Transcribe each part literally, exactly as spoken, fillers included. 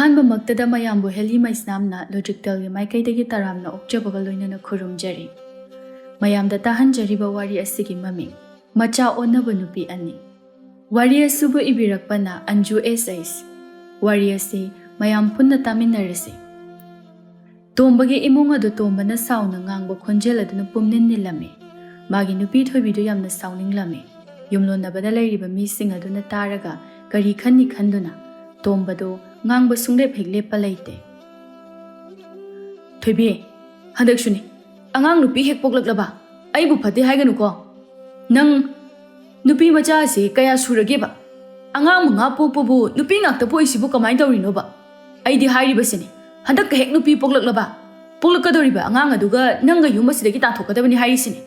ꯑꯍꯥꯟꯕꯃꯛꯇꯗ ꯃꯌꯥꯝꯕꯨ ꯍꯦꯂꯤ ꯃꯩꯁꯅꯥꯝꯅ ꯂꯣꯖꯤꯛꯇꯦꯜꯒꯤ ꯃꯥꯏꯀꯩꯗꯒꯤ ꯇꯔꯥꯝꯅ ꯑꯣꯛꯆꯕꯒ ꯂꯣꯏꯅꯅ ꯈꯨꯔꯨꯝꯖꯔꯤ꯫ ꯃꯌꯥꯝꯗ ꯇꯥꯍꯟꯖꯔꯤꯕ ꯋꯥꯔꯤ ꯑꯁꯤꯒꯤ ꯃꯃꯤꯡ ꯃꯆꯥ ꯑꯣꯟꯅꯕ ꯅꯨꯄꯤ ꯑꯅꯤ꯫ ꯋꯥꯔꯤ ꯑꯁꯤꯕꯨ ꯏꯕꯤꯔꯛꯄꯅ ꯑꯟꯖꯨ ꯑꯦꯁ ꯑꯩꯁ꯫ ꯋꯥꯔꯤ ꯑꯁꯤ ꯃꯌꯥꯝ ꯄꯨꯟꯅ ꯇꯥꯃꯤꯟꯅꯔꯁꯤ꯫ ꯇꯣꯝꯕꯒꯤ ꯏꯃꯨꯡ ꯑꯗꯨ ꯇꯣꯝꯕꯅ ꯁꯥꯎꯅ ꯉꯥꯡꯕ ꯈꯣꯟꯖꯦꯜ ꯑꯗꯨꯅ ꯄꯨꯝꯅꯤꯟ ꯅꯤꯜꯂꯝꯃꯤ꯫ ꯃꯥꯒꯤ ꯅꯨꯄꯤ ꯊꯣꯏꯕꯤꯗꯨ ꯌꯥꯝꯅ ꯁꯥꯎꯅꯤꯡꯂꯝꯃꯤ꯫ ꯌꯨꯝꯂꯣꯟꯅꯕꯗ ꯂꯩꯔꯤꯕ ꯃꯤꯁꯤꯡ ꯑꯗꯨꯅ ꯇꯥꯔꯒ ꯀꯔꯤ ꯈꯟꯅꯤ ꯈꯟꯗꯨꯅ ꯇꯣꯝꯕꯗꯨ ꯉꯥꯡꯕ ꯁꯨꯡꯂꯦꯞ ꯍꯦꯛ ꯂꯦꯞꯄ ꯂꯩꯇꯦ꯫ "ꯊꯣꯏꯕꯤ, ꯍꯟꯗꯛꯁꯨꯅꯤ꯫ ꯑꯉꯥꯡ ꯅꯨꯄꯤ ꯍꯦꯛ ꯄꯣꯛꯂꯛꯂꯕ ꯑꯩꯕꯨ ꯐꯠꯇꯦ ꯍꯥꯏꯒꯅꯨꯀꯣ꯫ ꯅꯪ ꯅꯨꯄꯤ ꯃꯆꯥ ꯑꯁꯤ ꯀꯌꯥ ꯁꯨꯔꯒꯦꯕ? ꯑꯉꯥꯡ ꯃꯉꯥ ꯄꯣꯛꯄꯕꯨ ꯅꯨꯄꯤ ꯉꯥꯛꯇ ꯄꯣꯛꯏꯁꯤꯕꯨ ꯀꯃꯥꯏꯅ ꯇꯧꯔꯤꯅꯣꯕ? ꯑꯩꯗꯤ ꯍꯥꯏꯔꯤꯕꯁꯤꯅꯤ, ꯍꯟꯗꯛꯀ ꯍꯦꯛ ꯅꯨꯄꯤ ꯄꯣꯛꯂꯛꯂꯕ, ꯄꯣꯛꯂꯛꯀꯗꯧꯔꯤꯕ ꯑꯉꯥꯡ ꯑꯗꯨꯒ ꯅꯪꯒ ꯌꯨꯝ ꯑꯁꯤꯗꯒꯤ ꯇꯥꯟꯊꯣꯛꯀꯗꯕꯅꯤ ꯍꯥꯏꯔꯤꯁꯤꯅꯤ"꯫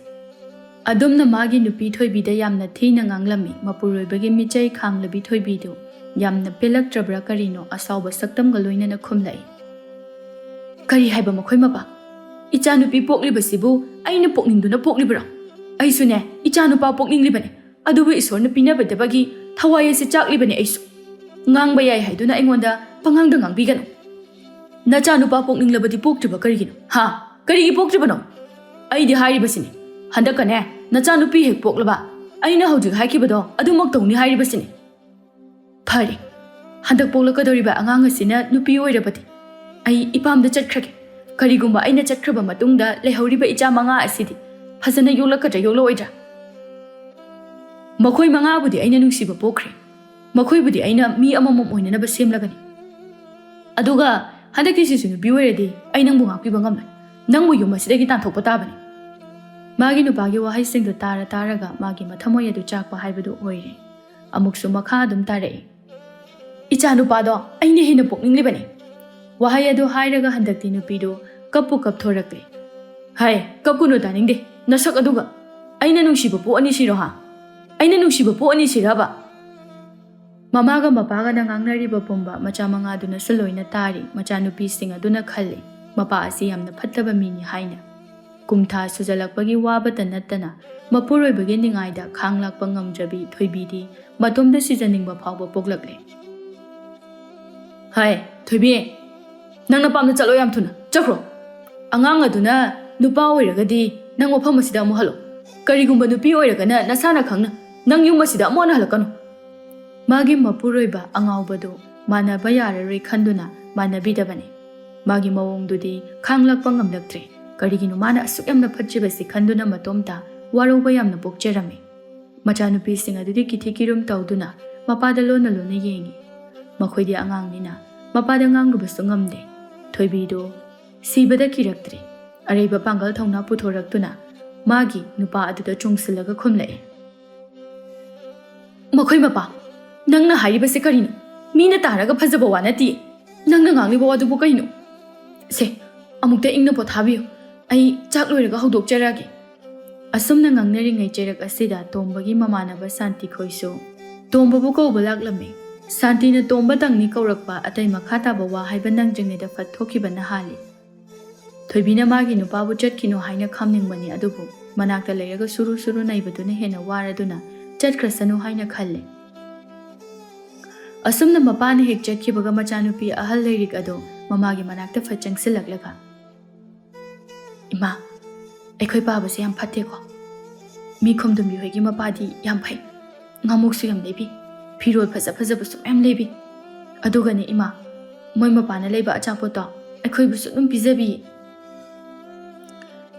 ꯑꯗꯨꯝꯅ ꯃꯥꯒꯤ ꯅꯨꯄꯤ ꯊꯣꯏꯕꯤꯗ ꯌꯥꯝꯅ ꯊꯤꯅ ꯉꯥꯡꯂꯝꯃꯤ꯫ ꯃꯄꯨꯔꯣꯏꯕꯒꯤ ꯃꯤꯆꯩ ꯈꯥꯡꯂꯕꯤ ꯊꯣꯏꯕꯤꯗꯨ ꯌꯥꯝꯅ ꯄꯦꯜꯂꯛꯇ꯭ꯔꯕ꯭ꯔꯥ ꯀꯔꯤꯅꯣ, ꯑꯁꯥꯎꯕ ꯁꯛꯇꯝꯒ ꯂꯣꯏꯅꯅ ꯈꯨꯝꯂꯛꯏ꯫ "ꯀꯔꯤ ꯍꯥꯏꯕ ꯃꯈꯣꯏ ꯃꯄꯥ? ꯏꯆꯥꯅꯨꯄꯤ ꯄꯣꯛꯂꯤꯕꯁꯤꯕꯨ ꯑꯩꯅ ꯄꯣꯛꯅꯤꯡꯗꯨꯅ ꯄꯣꯛꯂꯤꯕ꯭ꯔꯣ? ꯑꯩꯁꯨꯅꯦ, ꯏꯆꯥꯅꯨꯄꯥ ꯄꯣꯛꯅꯤꯡꯂꯤꯕꯅꯤ꯫ ꯑꯗꯨꯕꯨ ꯏꯁꯣꯔꯅ ꯄꯤꯅꯕꯗꯕꯒꯤ ꯊꯋꯥꯏ ꯑꯁꯤ ꯆꯥꯛꯂꯤꯕꯅꯤ ꯑꯩꯁꯨ꯫ ꯉꯥꯡꯕ ꯌꯥꯏ ꯍꯥꯏꯗꯨꯅ ꯑꯩꯉꯣꯟꯗ ꯄꯉꯥꯡꯗ ꯉꯥꯡꯕꯤꯒꯅꯨ꯫ ꯅꯆꯥꯅꯨꯄꯥ ꯄꯣꯛꯅꯤꯡꯂꯕꯗꯤ ꯄꯣꯛꯇ꯭ꯔꯤꯕ ꯀꯔꯤꯒꯤꯅꯣ? ꯍꯥ? ꯀꯔꯤꯒꯤ ꯄꯣꯛꯇ꯭ꯔꯤꯕꯅꯣ? ꯑꯩꯗꯤ ꯍꯥꯏꯔꯤꯕꯁꯤꯅꯤ, ꯍꯟꯗꯛꯀꯅꯦ, ꯅꯆꯥꯅꯨꯄꯤ ꯍꯦꯛ ꯄꯣꯛꯂꯕ, ꯑꯩꯅ ꯍꯧꯖꯤꯛ ꯍꯥꯏꯈꯤꯕꯗꯣ ꯑꯗꯨꯃꯛ ꯇꯧꯅꯤ ꯍꯥꯏꯔꯤꯕꯁꯤꯅꯤ꯫ ꯐꯔꯦ, ꯍꯟꯗꯛ ꯄꯣꯛꯂꯛꯀꯗꯧꯔꯤꯕ ꯑꯉꯥꯡ ꯑꯁꯤꯅ ꯅꯨꯄꯤ ꯑꯣꯏꯔꯕꯗꯤ ꯑꯩ ꯏꯄꯥꯝꯗ ꯆꯠꯈ꯭ꯔꯒꯦ꯫ ꯀꯔꯤꯒꯨꯝꯕ ꯑꯩꯅ ꯆꯠꯈ꯭ꯔꯕ ꯃꯇꯨꯡꯗ ꯂꯩꯍꯧꯔꯤꯕ ꯏꯆꯥ ꯃꯉꯥ ꯑꯁꯤꯗꯤ ꯐꯖꯅ ꯌꯣꯛꯂꯛꯀꯗ꯭ꯔꯥ ꯌꯣꯛꯂꯛꯑꯣꯏꯗ꯭ꯔꯥ? ꯃꯈꯣꯏ ꯃꯉꯥꯕꯨꯗꯤ ꯑꯩꯅ ꯅꯨꯡꯁꯤꯕ ꯄꯣꯛꯈ꯭ꯔꯦ꯫ ꯃꯈꯣꯏꯕꯨꯗꯤ ꯑꯩꯅ ꯃꯤ ꯑꯃꯃꯝ ꯑꯣꯏꯅꯅꯕ ꯁꯦꯝꯂꯒꯅꯤ꯫ ꯑꯗꯨꯒ ꯍꯟꯗꯛꯀꯤꯁꯤꯁꯨ ꯅꯨꯄꯤ ꯑꯣꯏꯔꯗꯤ ꯑꯩ ꯅꯪꯕꯨ ꯉꯥꯛꯄꯤꯕ ꯉꯝꯂꯣꯏ꯫ ꯅꯪꯕꯨ ꯌꯨꯝ ꯑꯁꯤꯗꯒꯤ ꯇꯥꯟꯊꯣꯛꯄ ꯇꯥꯕꯅꯤ"꯫ ꯃꯥꯒꯤ ꯅꯨꯄꯥꯒꯤ ꯋꯥꯍꯩꯁꯤꯡꯗꯨ ꯇꯥꯔ ꯇꯥꯔꯒ ꯃꯥꯒꯤ ꯃꯊꯃꯣꯏ ꯑꯗꯨ ꯆꯥꯛꯄ ꯍꯥꯏꯕꯗꯨ ꯑꯣꯏꯔꯦ꯫ ꯑꯃꯨꯛꯁꯨ ꯃꯈꯥ ꯑꯗꯨꯝ ꯇꯥꯔꯛꯏ꯫ "ꯏꯆꯥ ꯅꯨꯄꯥꯗꯣ ꯑꯩꯅ ꯍꯦꯟꯅ ꯄꯣꯛꯅꯤꯡꯂꯤꯕꯅꯤ"꯫ ꯋꯥꯍꯩ ꯑꯗꯨ ꯍꯥꯏꯔꯒ ꯍꯟꯗꯛꯇꯤ ꯅꯨꯄꯤꯗꯨ ꯀꯞꯄꯨ ꯀꯞꯊꯣꯔꯛꯂꯦ꯫ "ꯍꯥꯏ, ꯀꯞꯀꯅꯨ, ꯇꯥꯅꯤꯡꯗꯦ꯫ ꯅꯁꯛ ꯑꯗꯨꯒ꯫ ꯑꯩꯅ ꯅꯨꯡꯁꯤꯕ ꯄꯣꯛꯑꯅꯤ ꯁꯤꯔꯣ, ꯍꯥ? ꯑꯩꯅ ꯅꯨꯡꯁꯤꯕ ꯄꯣꯛꯑꯅꯤ ꯁꯤꯔꯕ?" ꯃꯃꯥꯒ ꯃꯄꯥꯒꯅ ꯉꯥꯡꯅꯔꯤꯕ ꯄꯨꯝꯕ ꯃꯆꯥ ꯃꯉꯥꯗꯨꯅꯁꯨ ꯂꯣꯏꯅ ꯇꯥꯔꯤ꯫ ꯃꯆꯥꯅꯨꯄꯤꯁꯤꯡ ꯑꯗꯨꯅ ꯈꯜꯂꯤ, ꯃꯄꯥ ꯑꯁꯤ ꯌꯥꯝꯅ ꯐꯠꯇꯕ ꯃꯤꯅꯤ ꯍꯥꯏꯅ꯫ ꯀꯨꯝꯊꯥ ꯁꯨꯖꯜꯂꯛꯄꯒꯤ ꯋꯥꯕꯇ ꯅꯠꯇꯅ ꯃꯄꯨꯔꯣꯏꯕꯒꯤ ꯅꯤꯡꯉꯥꯏꯗ ꯈꯥꯡ ꯂꯥꯛꯄ ꯉꯝꯗ꯭ꯔꯕꯤ ꯊꯣꯏꯕꯤꯗꯤ ꯃꯇꯣꯝꯇ ꯁꯤꯖꯅꯤꯡꯕ ꯐꯥꯎꯕ ꯄꯣꯛꯂꯛꯂꯦ꯫ "ꯍꯥꯏ, ꯊꯣꯏꯕꯤ, ꯅꯪ ꯅꯄꯥꯝꯗ ꯆꯠꯂꯣ, ꯌꯥꯝ ꯊꯨꯅ ꯆꯠꯈ꯭ꯔꯣ꯫ ꯑꯉꯥꯡ ꯑꯗꯨꯅ ꯅꯨꯄꯥ ꯑꯣꯏꯔꯒꯗꯤ ꯅꯪ ꯃꯐꯝ ꯑꯁꯤꯗ ꯑꯃꯨꯛ ꯍꯜꯂꯣ꯫ ꯀꯔꯤꯒꯨꯝꯕ ꯅꯨꯄꯤ ꯑꯣꯏꯔꯒꯅ ꯅꯁꯥꯅ ꯈꯪꯅ ꯅꯪ ꯌꯨꯝ ꯑꯁꯤꯗ ꯑꯃꯨꯛ ꯍꯟꯅ ꯍꯜꯂꯛꯀꯅꯨ꯫ ꯃꯥꯒꯤ ꯃꯄꯨꯔꯣꯏꯕ ꯑꯉꯥꯎꯕꯗꯨ ꯃꯥꯟꯅꯕ ꯌꯥꯔꯔꯣꯏ ꯈꯟꯗꯨꯅ ꯃꯥꯟꯅꯕꯤꯗꯕꯅꯤ꯫ ꯃꯥꯒꯤ ꯃꯑꯣꯡꯗꯨꯗꯤ ꯈꯥꯡꯂꯛꯄ ꯉꯝꯂꯛꯇ꯭ꯔꯦ꯫ ꯀꯔꯤꯒꯤꯅꯣ ꯃꯥꯅ ꯑꯁꯨꯛ ꯌꯥꯝꯅ ꯐꯠꯇ꯭ꯔꯤꯕꯁꯤ ꯈꯟꯗꯨꯅ ꯃꯇꯣꯝꯇ ꯋꯥꯔꯧꯕ ꯌꯥꯝꯅ ꯄꯣꯛꯆꯔꯝꯃꯤ꯫ ꯃꯆꯥꯅꯨꯄꯤꯁꯤꯡ ꯑꯗꯨꯗꯤ ꯀꯤꯊꯤ ꯀꯤꯔꯨꯝ ꯇꯧꯗꯨꯅ ꯃꯄꯥꯗ ꯂꯣꯟꯅ ꯂꯣꯟꯅ ꯌꯦꯡꯉꯤ꯫ ꯃꯈꯣꯏꯗꯤ ꯑꯉꯥꯡꯅꯤꯅ ꯃꯄꯥꯗ ꯉꯥꯡꯂꯨꯕꯁꯨ ꯉꯝꯗꯦ꯫ ꯊꯣꯏꯕꯤꯗꯨ ꯁꯤꯕꯗ ꯀꯤꯔꯛꯇ꯭ꯔꯦ꯫ ꯑꯔꯩꯕ ꯄꯥꯡꯒꯜ ꯊꯧꯅꯥ ꯄꯨꯊꯣꯔꯛꯇꯨꯅ ꯃꯥꯒꯤ ꯅꯨꯄꯥ ꯑꯗꯨꯗ ꯆꯣꯡꯁꯤꯜꯂꯒ ꯈꯨꯝꯂꯛꯏ꯫ ꯃꯈꯣꯏ ꯃꯄꯥ, ꯅꯪꯅ ꯍꯥꯏꯔꯤꯕꯁꯦ ꯀꯔꯤꯅꯣ? ꯃꯤꯅ ꯇꯥꯔꯒ ꯐꯖꯕ ꯋꯥ ꯅꯠꯇꯦ꯫ ꯅꯪꯅ ꯉꯥꯡꯂꯤꯕ ꯋꯥꯗꯨꯕꯨ ꯀꯔꯤꯅꯣ? ꯁꯦ, ꯑꯃꯨꯛꯇ ꯏꯪꯅ ꯄꯣꯊꯥꯕꯤꯌꯨ꯫ ꯑꯩ ꯆꯥꯛ ꯂꯣꯏꯔꯒ ꯍꯧꯗꯣꯛꯆꯔꯛꯑꯒꯦ꯫ ꯑꯁꯨꯝꯅ ꯉꯥꯡꯅꯔꯤꯉꯩ ꯆꯩꯔꯛ ꯑꯁꯤꯗ ꯇꯣꯝꯕꯒꯤ ꯃꯃꯥꯟꯅꯕ ꯁꯥꯟꯇꯤ ꯈꯣꯏꯁꯨ ꯇꯣꯝꯕꯕꯨ ꯀꯧꯕ ꯂꯥꯛꯂꯝꯃꯤ꯫ ꯁꯥꯟꯇꯤꯅ ꯇꯣꯝꯕꯇꯪꯅꯤ ꯀꯧꯔꯛꯄ, ꯑꯇꯩ ꯃꯈꯥ ꯇꯥꯕ ꯋꯥ ꯍꯥꯏꯕ ꯅꯪꯗ꯭ꯔꯤꯉꯩꯗ ꯐꯠ ꯊꯣꯛꯈꯤꯕꯅ ꯍꯥꯜꯂꯤ꯫ ꯊꯣꯏꯕꯤꯅ ꯃꯥꯒꯤ ꯅꯨꯄꯥꯕꯨ ꯆꯠꯈꯤꯅꯨ ꯍꯥꯏꯅ ꯈꯥꯝꯅꯤꯡꯕꯅꯤ, ꯑꯗꯨꯕꯨ ꯃꯅꯥꯛꯇ ꯂꯩꯔꯒ ꯁꯨꯔꯨ ꯁꯨꯔꯨ ꯅꯩꯕꯗꯨꯅ ꯍꯦꯟꯅ ꯋꯥꯔꯗꯨꯅ ꯆꯠꯈ꯭ꯔꯁꯅꯨ ꯍꯥꯏꯅ ꯈꯜꯂꯦ꯫ ꯑꯁꯨꯝꯅ ꯃꯄꯥꯅ ꯍꯦꯛ ꯆꯠꯈꯤꯕꯒ ꯃꯆꯥꯅꯨꯄꯤ ꯑꯍꯜ ꯂꯩꯔꯤꯛ ꯑꯗꯣ ꯃꯃꯥꯒꯤ ꯃꯅꯥꯛꯇ ꯐꯠ ꯆꯪꯁꯤꯜꯂꯛꯂꯒ, "ꯏꯃꯥ, ꯑꯩꯈꯣꯏ ꯄꯥꯕꯁꯦ ꯌꯥꯝ ꯐꯠꯇꯦꯀꯣ꯫ ꯃꯤ ꯈꯣꯝꯗꯨꯝꯕꯤ ꯍꯣꯏꯒꯤ ꯃꯄꯥꯗꯤ ꯌꯥꯝ ꯐꯩ꯫ ꯉꯥꯃꯣꯛꯁꯨ ꯌꯥꯝ ꯂꯩꯕꯤ꯫ ꯐꯤꯔꯣꯜ ꯐꯖ ꯐꯖꯕꯁꯨ ꯃꯌꯥꯝ ꯂꯩꯕꯤ꯫ ꯑꯗꯨꯒꯅꯦ ꯏꯃꯥ, ꯃꯣꯏ ꯃꯄꯥꯅ ꯂꯩꯕ ꯑꯆꯥꯄꯣꯠꯇꯣ ꯑꯩꯈꯣꯏꯕꯨꯁꯨ ꯑꯗꯨꯝ ꯄꯤꯖꯕꯤ꯫"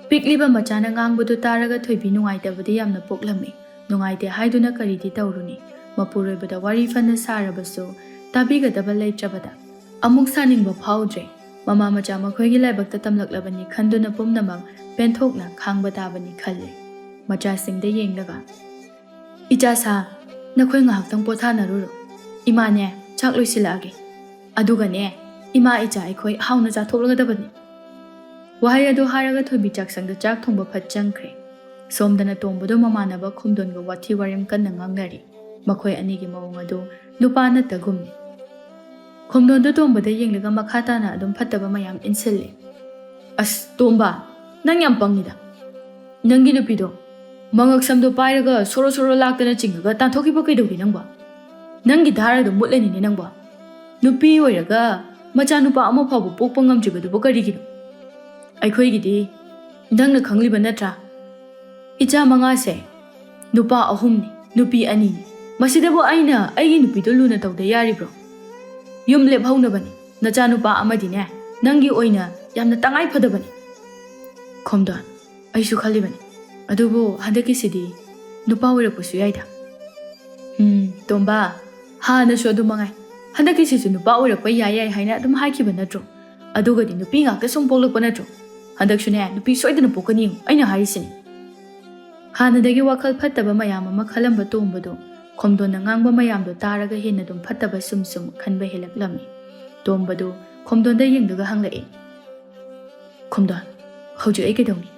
ꯄꯤꯛꯂꯤꯕ ꯃꯆꯥꯅ ꯉꯥꯡꯕꯗꯨ ꯇꯥꯔꯒ ꯊꯣꯏꯕꯤ ꯅꯨꯡꯉꯥꯏꯇꯕꯗꯤ ꯌꯥꯝꯅ ꯄꯣꯛꯂꯝꯃꯤ꯫ ꯅꯨꯡꯉꯥꯏꯇꯦ ꯍꯥꯏꯗꯨꯅ ꯀꯔꯤꯗꯤ ꯇꯧꯔꯨꯅꯤ? ꯃꯄꯨꯔꯣꯏꯕꯗ ꯋꯥꯔꯤ ꯐꯅ ꯁꯥꯔꯕꯁꯨ ꯇꯥꯕꯤꯒꯗꯕ ꯂꯩꯇ꯭ꯔꯕꯗ ꯑꯃꯨꯛ ꯁꯥꯅꯤꯡꯕ ꯐꯥꯎꯗ꯭ꯔꯦ꯫ ꯃꯃꯥ ꯃꯆꯥ ꯃꯈꯣꯏꯒꯤ ꯂꯥꯏꯕꯛꯇ ꯇꯝꯂꯛꯂꯕꯅꯤ ꯈꯟꯗꯨꯅ ꯄꯨꯝꯅꯃꯛ ꯄꯦꯟꯊꯣꯛꯅ ꯈꯥꯡꯕ ꯇꯥꯕꯅꯤ ꯈꯜꯂꯦ꯫ ꯃꯆꯥꯁꯤꯡꯗ ꯌꯦꯡꯂꯒ, "ꯏꯆꯥ ꯁꯥ, ꯅꯈꯣꯏ ꯉꯥꯏꯍꯥꯛꯇꯪ ꯄꯣꯊꯥꯅꯔꯨꯔꯣ꯫ ꯏꯃꯥꯅꯦ, ꯆꯥꯛ ꯂꯣꯏꯁꯤꯜꯂꯛꯑꯒꯦ꯫ ꯑꯗꯨꯒꯅꯦ, ꯏꯃꯥ ꯏꯆꯥ ꯑꯩꯈꯣꯏ ꯍꯥꯎꯅ ꯆꯥꯊꯣꯛꯂꯒꯗꯕꯅꯤ꯫" ꯋꯥꯍꯩ ꯑꯗꯨ ꯍꯥꯏꯔꯒ ꯊꯣꯏꯕꯤ ꯆꯥꯛꯁꯪꯗ ꯆꯥꯛ ꯊꯣꯡꯕ ꯐꯠ ꯆꯪꯈ꯭ꯔꯦ꯫ ꯁꯣꯝꯗꯅ ꯇꯣꯝꯕꯗꯣ ꯃꯃꯥꯟꯅꯕ ꯈꯣꯝꯗꯣꯟꯒ ꯋꯥꯊꯤ ꯋꯥꯔꯦꯝ ꯀꯟꯅ ꯉꯥꯡꯅꯔꯤ꯫ ꯃꯈꯣꯏ ꯑꯅꯤꯒꯤ ꯃꯑꯣꯡ ꯑꯗꯨ ꯅꯨꯄꯥ ꯅꯠꯇꯒꯨꯝꯅꯤ꯫ ꯈꯣꯝꯗꯣꯟꯗꯣ ꯇꯣꯝꯕꯗ ꯌꯦꯡꯂꯒ ꯃꯈꯥ ꯇꯥꯅ ꯑꯗꯨꯝ ꯐꯠꯇꯕ ꯃꯌꯥꯝ ꯏꯟꯁꯤꯜꯂꯤ꯫ "ꯑꯁ, ꯇꯣꯝꯕ, ꯅꯪ ꯌꯥꯝ ꯄꯪꯉꯤꯗ꯫ ꯅꯪꯒꯤ ꯅꯨꯄꯤꯗꯣ ꯃꯉꯛ ꯁꯝꯗꯣ ꯄꯥꯏꯔꯒ ꯁꯣꯔꯣ ꯁꯣꯔꯣ ꯂꯥꯛꯇꯅ ꯆꯤꯡꯉꯒ ꯇꯥꯟꯊꯣꯛꯈꯤꯕ ꯀꯩꯗꯧꯒꯦ ꯅꯪꯕꯣ? ꯅꯪꯒꯤ ꯙꯥꯔꯗꯣ ꯃꯨꯠꯂꯅꯤꯅꯦ ꯅꯪꯕꯣ꯫ ꯅꯨꯄꯤ ꯑꯣꯏꯔꯒ ꯃꯆꯥꯅꯨꯄꯥ ꯑꯃ ꯐꯥꯎꯕ ꯄꯣꯛꯄ ꯉꯝꯗ꯭ꯔꯤꯕꯗꯨꯕꯨ ꯀꯔꯤꯒꯤꯅꯣ? ꯑꯩꯈꯣꯏꯒꯤꯗꯤ ꯅꯪꯅ ꯈꯪꯂꯤꯕ ꯅꯠꯇ꯭ꯔꯥ? ꯏꯆꯥ ꯃꯉꯥꯁꯦ ꯅꯨꯄꯥ ꯑꯍꯨꯝꯅꯤ, ꯅꯨꯄꯤ ꯑꯅꯤꯅꯤ꯫ ꯃꯁꯤꯗꯕꯨ ꯑꯩꯅ ꯑꯩꯒꯤ ꯅꯨꯄꯤꯗꯨ ꯂꯨꯅ ꯇꯧꯗ ꯌꯥꯔꯤꯕ꯭ꯔꯣ? ꯌꯨꯝ ꯂꯦꯞꯍꯧꯅꯕꯅꯤ꯫ ꯅꯆꯥꯅꯨꯄꯥ ꯑꯃꯗꯤꯅꯦ, ꯅꯪꯒꯤ ꯑꯣꯏꯅ ꯌꯥꯝꯅ ꯇꯉꯥꯏ ꯐꯗꯕꯅꯤ꯫ ꯈꯣꯝꯗꯣꯟ, ꯑꯩꯁꯨ ꯈꯜꯂꯤꯕꯅꯤ꯫ ꯑꯗꯨꯕꯨ ꯍꯟꯗꯛꯀꯤꯁꯤꯗꯤ ꯅꯨꯄꯥ ꯑꯣꯏꯔꯛꯄꯁꯨ ꯌꯥꯏꯗ꯫ ꯎꯝ, ꯇꯣꯝꯕ, ꯍꯥꯟꯅꯁꯨ ꯑꯗꯨ ꯃꯉꯥꯏ꯫ ꯍꯟꯗꯛꯀꯤꯁꯤꯁꯨ ꯅꯨꯄꯥ ꯑꯣꯏꯔꯛꯄ ꯌꯥꯏ ꯌꯥꯏ ꯍꯥꯏꯅ ꯑꯗꯨꯝ ꯍꯥꯏꯈꯤꯕ ꯅꯠꯇ꯭ꯔꯣ? ꯑꯗꯨꯒꯗꯤ ꯅꯨꯄꯤ ꯉꯥꯛꯇ ꯁꯨꯝ ꯄꯣꯛꯂꯛꯄ ꯅꯠꯇ꯭ꯔꯣ? ꯍꯟꯗꯛꯁꯨꯅꯦ, ꯅꯨꯄꯤ ꯁꯣꯏꯗꯅ ꯄꯣꯛꯀꯅꯤ, ꯑꯩꯅ ꯍꯥꯏꯔꯤꯁꯤꯅꯤ꯫ ꯍꯥꯟꯅꯗꯒꯤ ꯋꯥꯈꯜ ꯐꯠꯇꯕ ꯃꯌꯥꯝ ꯑꯃ ꯈꯜꯂꯝꯕ ꯇꯣꯝꯕꯗꯨ ꯈꯣꯝꯗꯣꯟꯅ ꯉꯥꯡꯕ ꯃꯌꯥꯝꯗꯣ ꯇꯥꯔꯒ ꯍꯦꯟꯅ ꯑꯗꯨꯝ ꯐꯠꯇꯕ ꯁꯨꯝ ꯁꯨꯝ ꯈꯟꯕ ꯍꯦꯜꯂꯛꯂꯝꯃꯤ꯫ ꯇꯣꯝꯕꯗꯨ ꯈꯣꯝꯗꯣꯟꯗ ꯌꯦꯡꯂꯒ ꯍꯪꯂꯛꯏ, "ꯈꯣꯝꯗꯣꯟ, ꯍꯧꯖꯤꯛ ꯑꯩ ꯀꯩꯗꯧꯅꯤ?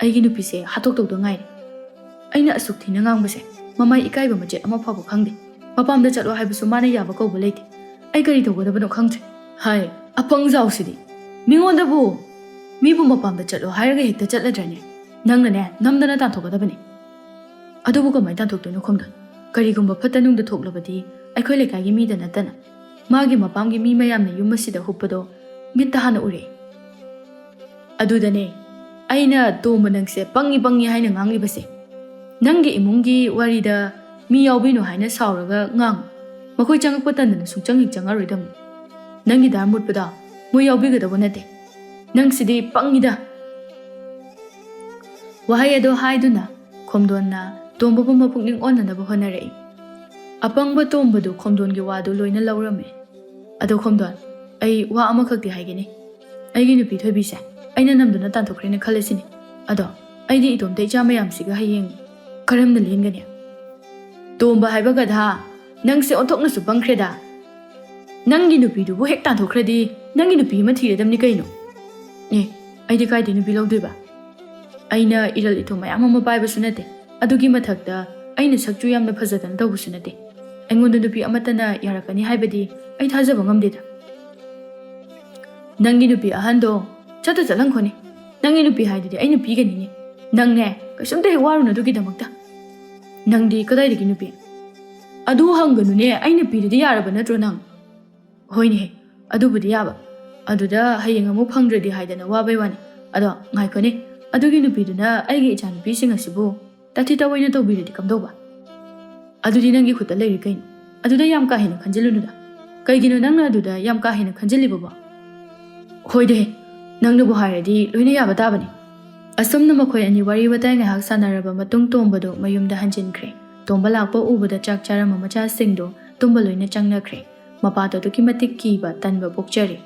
ꯑꯩꯒꯤ ꯅꯨꯄꯤꯁꯦ ꯍꯥꯠꯇꯣꯛꯇꯧꯗ ꯉꯥꯏꯔꯦ꯫ ꯑꯩꯅ ꯑꯁꯨꯛ ꯊꯤꯅ ꯉꯥꯡꯕꯁꯦ ꯃꯃꯥꯏ ꯏꯀꯥꯏꯕ ꯃꯆꯦꯠ ꯑꯃ ꯐꯥꯎꯕ ꯈꯪꯗꯦ꯫ ꯃꯄꯥꯝꯗ ꯆꯠꯂꯣ ꯍꯥꯏꯕꯁꯨ ꯃꯥꯅ ꯌꯥꯕ ꯀꯧꯕ ꯂꯩꯇꯦ꯫ ꯑꯩ ꯀꯔꯤ ꯇꯧꯒꯗꯕꯅꯣ ꯈꯪꯗ꯭ꯔꯦ꯫ ꯍꯥꯏ, ꯑꯄꯪ ꯖꯥꯎꯁꯤꯗꯤ꯫ ꯃꯤꯉꯣꯟꯗꯕꯨ, ꯃꯤꯕꯨ ꯃꯄꯥꯝꯗ ꯆꯠꯂꯣ ꯍꯥꯏꯔꯒ ꯍꯦꯛꯇ ꯆꯠꯂꯗ꯭ꯔꯅꯦ? ꯅꯪꯅꯅꯦ, ꯅꯝꯗꯅ ꯇꯥꯟꯊꯣꯛꯀꯗꯕꯅꯤ꯫" "ꯑꯗꯨꯕꯨ ꯀꯃꯥꯏꯅ ꯇꯥꯟꯊꯣꯛꯇꯣꯏꯅꯣ ꯈꯣꯝꯗꯣꯟ? ꯀꯔꯤꯒꯨꯝꯕ ꯐꯠꯇ ꯅꯨꯡꯗ ꯊꯣꯛꯂꯕꯗꯤ ꯑꯩꯈꯣꯏ ꯂꯩꯀꯥꯏꯒꯤ ꯃꯤꯗ ꯅꯠꯇꯅ ꯃꯥꯒꯤ ꯃꯄꯥꯝꯒꯤ ꯃꯤ ꯃꯌꯥꯝꯅ ꯌꯨꯝ ꯑꯁꯤꯗ ꯍꯨꯞꯄꯗꯣ ꯃꯤꯠꯇ ꯍꯥꯟꯅ ꯎꯔꯛꯏ꯫ ꯑꯗꯨꯗꯅꯦ ꯑꯩꯅ ꯇꯣꯝꯕ ꯅꯪꯁꯦ ꯄꯪꯉꯤ ꯄꯪꯉꯤ ꯍꯥꯏꯅ ꯉꯥꯡꯂꯤꯕꯁꯦ꯫ ꯅꯪꯒꯤ ꯏꯃꯨꯡꯒꯤ ꯋꯥꯔꯤꯗ ꯃꯤ ꯌꯥꯎꯕꯤꯅꯨ ꯍꯥꯏꯅ ꯁꯥꯎꯔꯒ ꯉꯥꯡ꯫ ꯃꯈꯣꯏ ꯆꯪꯉꯛꯄ ꯇꯟꯗꯅ ꯁꯨꯡꯆꯪ ꯍꯦꯛ ꯆꯪꯉꯔꯣꯏꯗꯕꯅꯤ꯫ ꯅꯪꯒꯤ ꯗꯥꯔ ꯃꯨꯠꯄꯗꯣ ꯃꯣꯏ ꯌꯥꯎꯕꯤꯒꯗꯧꯕ ꯅꯠꯇꯦ꯫ ꯅꯪꯁꯤꯗꯤ ꯄꯪꯉꯤꯗ꯫" ꯋꯥꯍꯩ ꯑꯗꯣ ꯍꯥꯏꯗꯨꯅ ꯈꯣꯝꯗꯣꯟꯅ ꯇꯣꯝꯕꯕꯨ ꯃꯄꯨꯛꯅꯤꯡ ꯑꯣꯟꯅꯅꯕ ꯍꯣꯠꯅꯔꯛꯏ꯫ ꯑꯄꯪꯕ ꯇꯣꯝꯕꯗꯨ ꯈꯣꯝꯗꯣꯟꯒꯤ ꯋꯥꯗꯨ ꯂꯣꯏꯅ ꯂꯧꯔꯝꯃꯤ꯫ "ꯑꯗꯣ ꯈꯣꯝꯗꯣꯟ, ꯑꯩ ꯋꯥ ꯑꯃꯈꯛꯇꯤ ꯍꯥꯏꯒꯦꯅꯦ꯫ ꯑꯩꯒꯤ ꯅꯨꯄꯤ ꯊꯣꯏꯕꯤꯁꯦ ꯑꯩꯅ ꯅꯝꯗꯨꯅ ꯇꯥꯟꯊꯣꯛꯈ꯭ꯔꯦꯅ ꯈꯜꯂꯁꯤꯅꯦ꯫ ꯑꯗꯣ ꯑꯩꯗꯤ ꯏꯇꯣꯝꯇ ꯏꯆꯥ ꯃꯌꯥꯝꯁꯤꯒ ꯍꯌꯦꯡ ꯀꯔꯝꯅ ꯂꯦꯟꯒꯅꯤ?" "ꯇꯣꯝꯕ ꯍꯥꯏꯕ ꯒꯙꯥ, ꯅꯪꯁꯦ ꯑꯣꯟꯊꯣꯛꯅꯁꯨ ꯄꯪꯈ꯭ꯔꯦꯗ꯫ ꯅꯪꯒꯤ ꯅꯨꯄꯤꯗꯨꯕꯨ ꯍꯦꯛ ꯇꯥꯟꯊꯣꯛꯈ꯭ꯔꯗꯤ ꯅꯪꯒꯤ ꯅꯨꯄꯤ ꯑꯃ ꯊꯤꯔꯗꯝꯅꯤ ꯀꯩꯅꯣ?" "ꯑꯦ, ꯑꯩꯗꯤ ꯀꯥꯏꯗꯩ ꯅꯨꯄꯤ ꯂꯧꯗꯣꯏꯕ? ꯑꯩꯅ ꯏꯔꯜ ꯏꯊꯨꯝ ꯃꯌꯥꯝ ꯑꯃ ꯄꯥꯏꯕꯁꯨ ꯅꯠꯇꯦ꯫ ꯑꯗꯨꯒꯤ ꯃꯊꯛꯇ ꯑꯩꯅ ꯁꯛꯁꯨ ꯌꯥꯝꯅ ꯐꯖꯗꯅ ꯇꯧꯕꯁꯨ ꯅꯠꯇꯦ꯫ ꯑꯩꯉꯣꯟꯗ ꯅꯨꯄꯤ ꯑꯃꯠꯇꯅ ꯌꯥꯔꯛꯀꯅꯤ ꯍꯥꯏꯕꯗꯤ ꯑꯩ ꯊꯥꯖꯕ ꯉꯝꯗꯦꯗ꯫" "ꯅꯪꯒꯤ ꯅꯨꯄꯤ ꯑꯍꯟꯗꯣ ꯆꯠꯇ ꯆꯠꯍꯟꯈꯣꯅꯦ꯫ ꯅꯪꯒꯤ ꯅꯨꯄꯤ ꯍꯥꯏꯗꯨꯗꯤ ꯑꯩꯅ ꯄꯤꯒꯅꯤꯅꯦ꯫ ꯅꯪꯅꯦ, ꯀꯩꯁꯨꯝꯇ ꯍꯦꯛ ꯋꯥꯔꯨꯅꯨ ꯑꯗꯨꯒꯤꯗꯃꯛꯇ꯫" "ꯅꯪꯗꯤ ꯀꯗꯥꯏꯗꯒꯤ ꯅꯨꯄꯤ?" "ꯑꯗꯨ ꯍꯪꯒꯅꯨꯅꯦ, ꯑꯩꯅ ꯄꯤꯔꯗꯤ ꯌꯥꯔꯕ ꯅꯠꯇ꯭ꯔꯣ ꯅꯪ?" "ꯍꯣꯏꯅꯦ, ꯑꯗꯨꯕꯨꯗꯤ ꯌꯥꯕ꯫ ꯑꯗꯨꯗ ꯍꯌꯦꯡ ꯑꯃꯨꯛ ꯐꯪꯗ꯭ꯔꯗꯤ ꯍꯥꯏꯗꯅ ꯋꯥꯕꯩ ꯋꯥꯅꯤ꯫ ꯑꯗꯣ ꯉꯥꯏꯈꯣꯅꯦ, ꯑꯗꯨꯒꯤ ꯅꯨꯄꯤꯗꯨꯅ ꯑꯩꯒꯤ ꯏꯆꯥꯅꯨꯄꯤꯁꯤꯡ ꯑꯁꯤꯕꯨ ꯇꯥꯊꯤ ꯇꯥꯑꯣꯏꯅ ꯇꯧꯕꯤꯔꯗꯤ ꯀꯝꯗꯧꯕ? ꯑꯗꯨꯗꯤ ꯅꯪꯒꯤ ꯈꯨꯠꯇ ꯂꯩꯔꯦ ꯀꯩꯅꯣ꯫ ꯑꯗꯨꯗ ꯌꯥꯝ ꯀꯥ ꯍꯦꯟꯅ ꯈꯟꯖꯤꯜꯂꯨꯅꯨꯗ꯫ ꯀꯩꯒꯤꯅꯣ ꯅꯪꯅ ꯑꯗꯨꯗ ꯌꯥꯝ ꯀꯥ ꯍꯦꯟꯅ ꯈꯟꯖꯤꯜꯂꯤꯕꯕꯣ? ꯍꯣꯏꯗꯦ, ꯅꯪꯅꯕꯨ ꯍꯥꯏꯔꯗꯤ ꯂꯣꯏꯅ ꯌꯥꯕ ꯇꯥꯕꯅꯤ꯫ ꯑꯁꯨꯝꯅ ꯃꯈꯣꯏ ꯑꯅꯤ ꯋꯥꯔꯤ ꯋꯥꯇꯥꯏ ꯉꯥꯏꯍꯥꯛ ꯁꯥꯟꯅꯔꯕ ꯃꯇꯨꯡ ꯇꯣꯝꯕꯗꯣ ꯃꯌꯨꯝꯗ ꯍꯟꯖꯤꯟꯈ꯭ꯔꯦ꯫ ꯇꯣꯝꯕ ꯂꯥꯛꯄ ꯎꯕꯗ ꯆꯥꯛ ꯆꯥꯔꯝꯕ ꯃꯆꯥꯁꯤꯡꯗꯣ ꯇꯨꯝꯕ ꯂꯣꯏꯅ ꯆꯪꯅꯈ꯭ꯔꯦ꯫ ꯃꯄꯥꯗꯣ ꯑꯗꯨꯛꯀꯤ ꯃꯇꯤꯛ ꯀꯤꯕ ꯇꯟꯕ ꯄꯣꯛꯆꯔꯦ꯫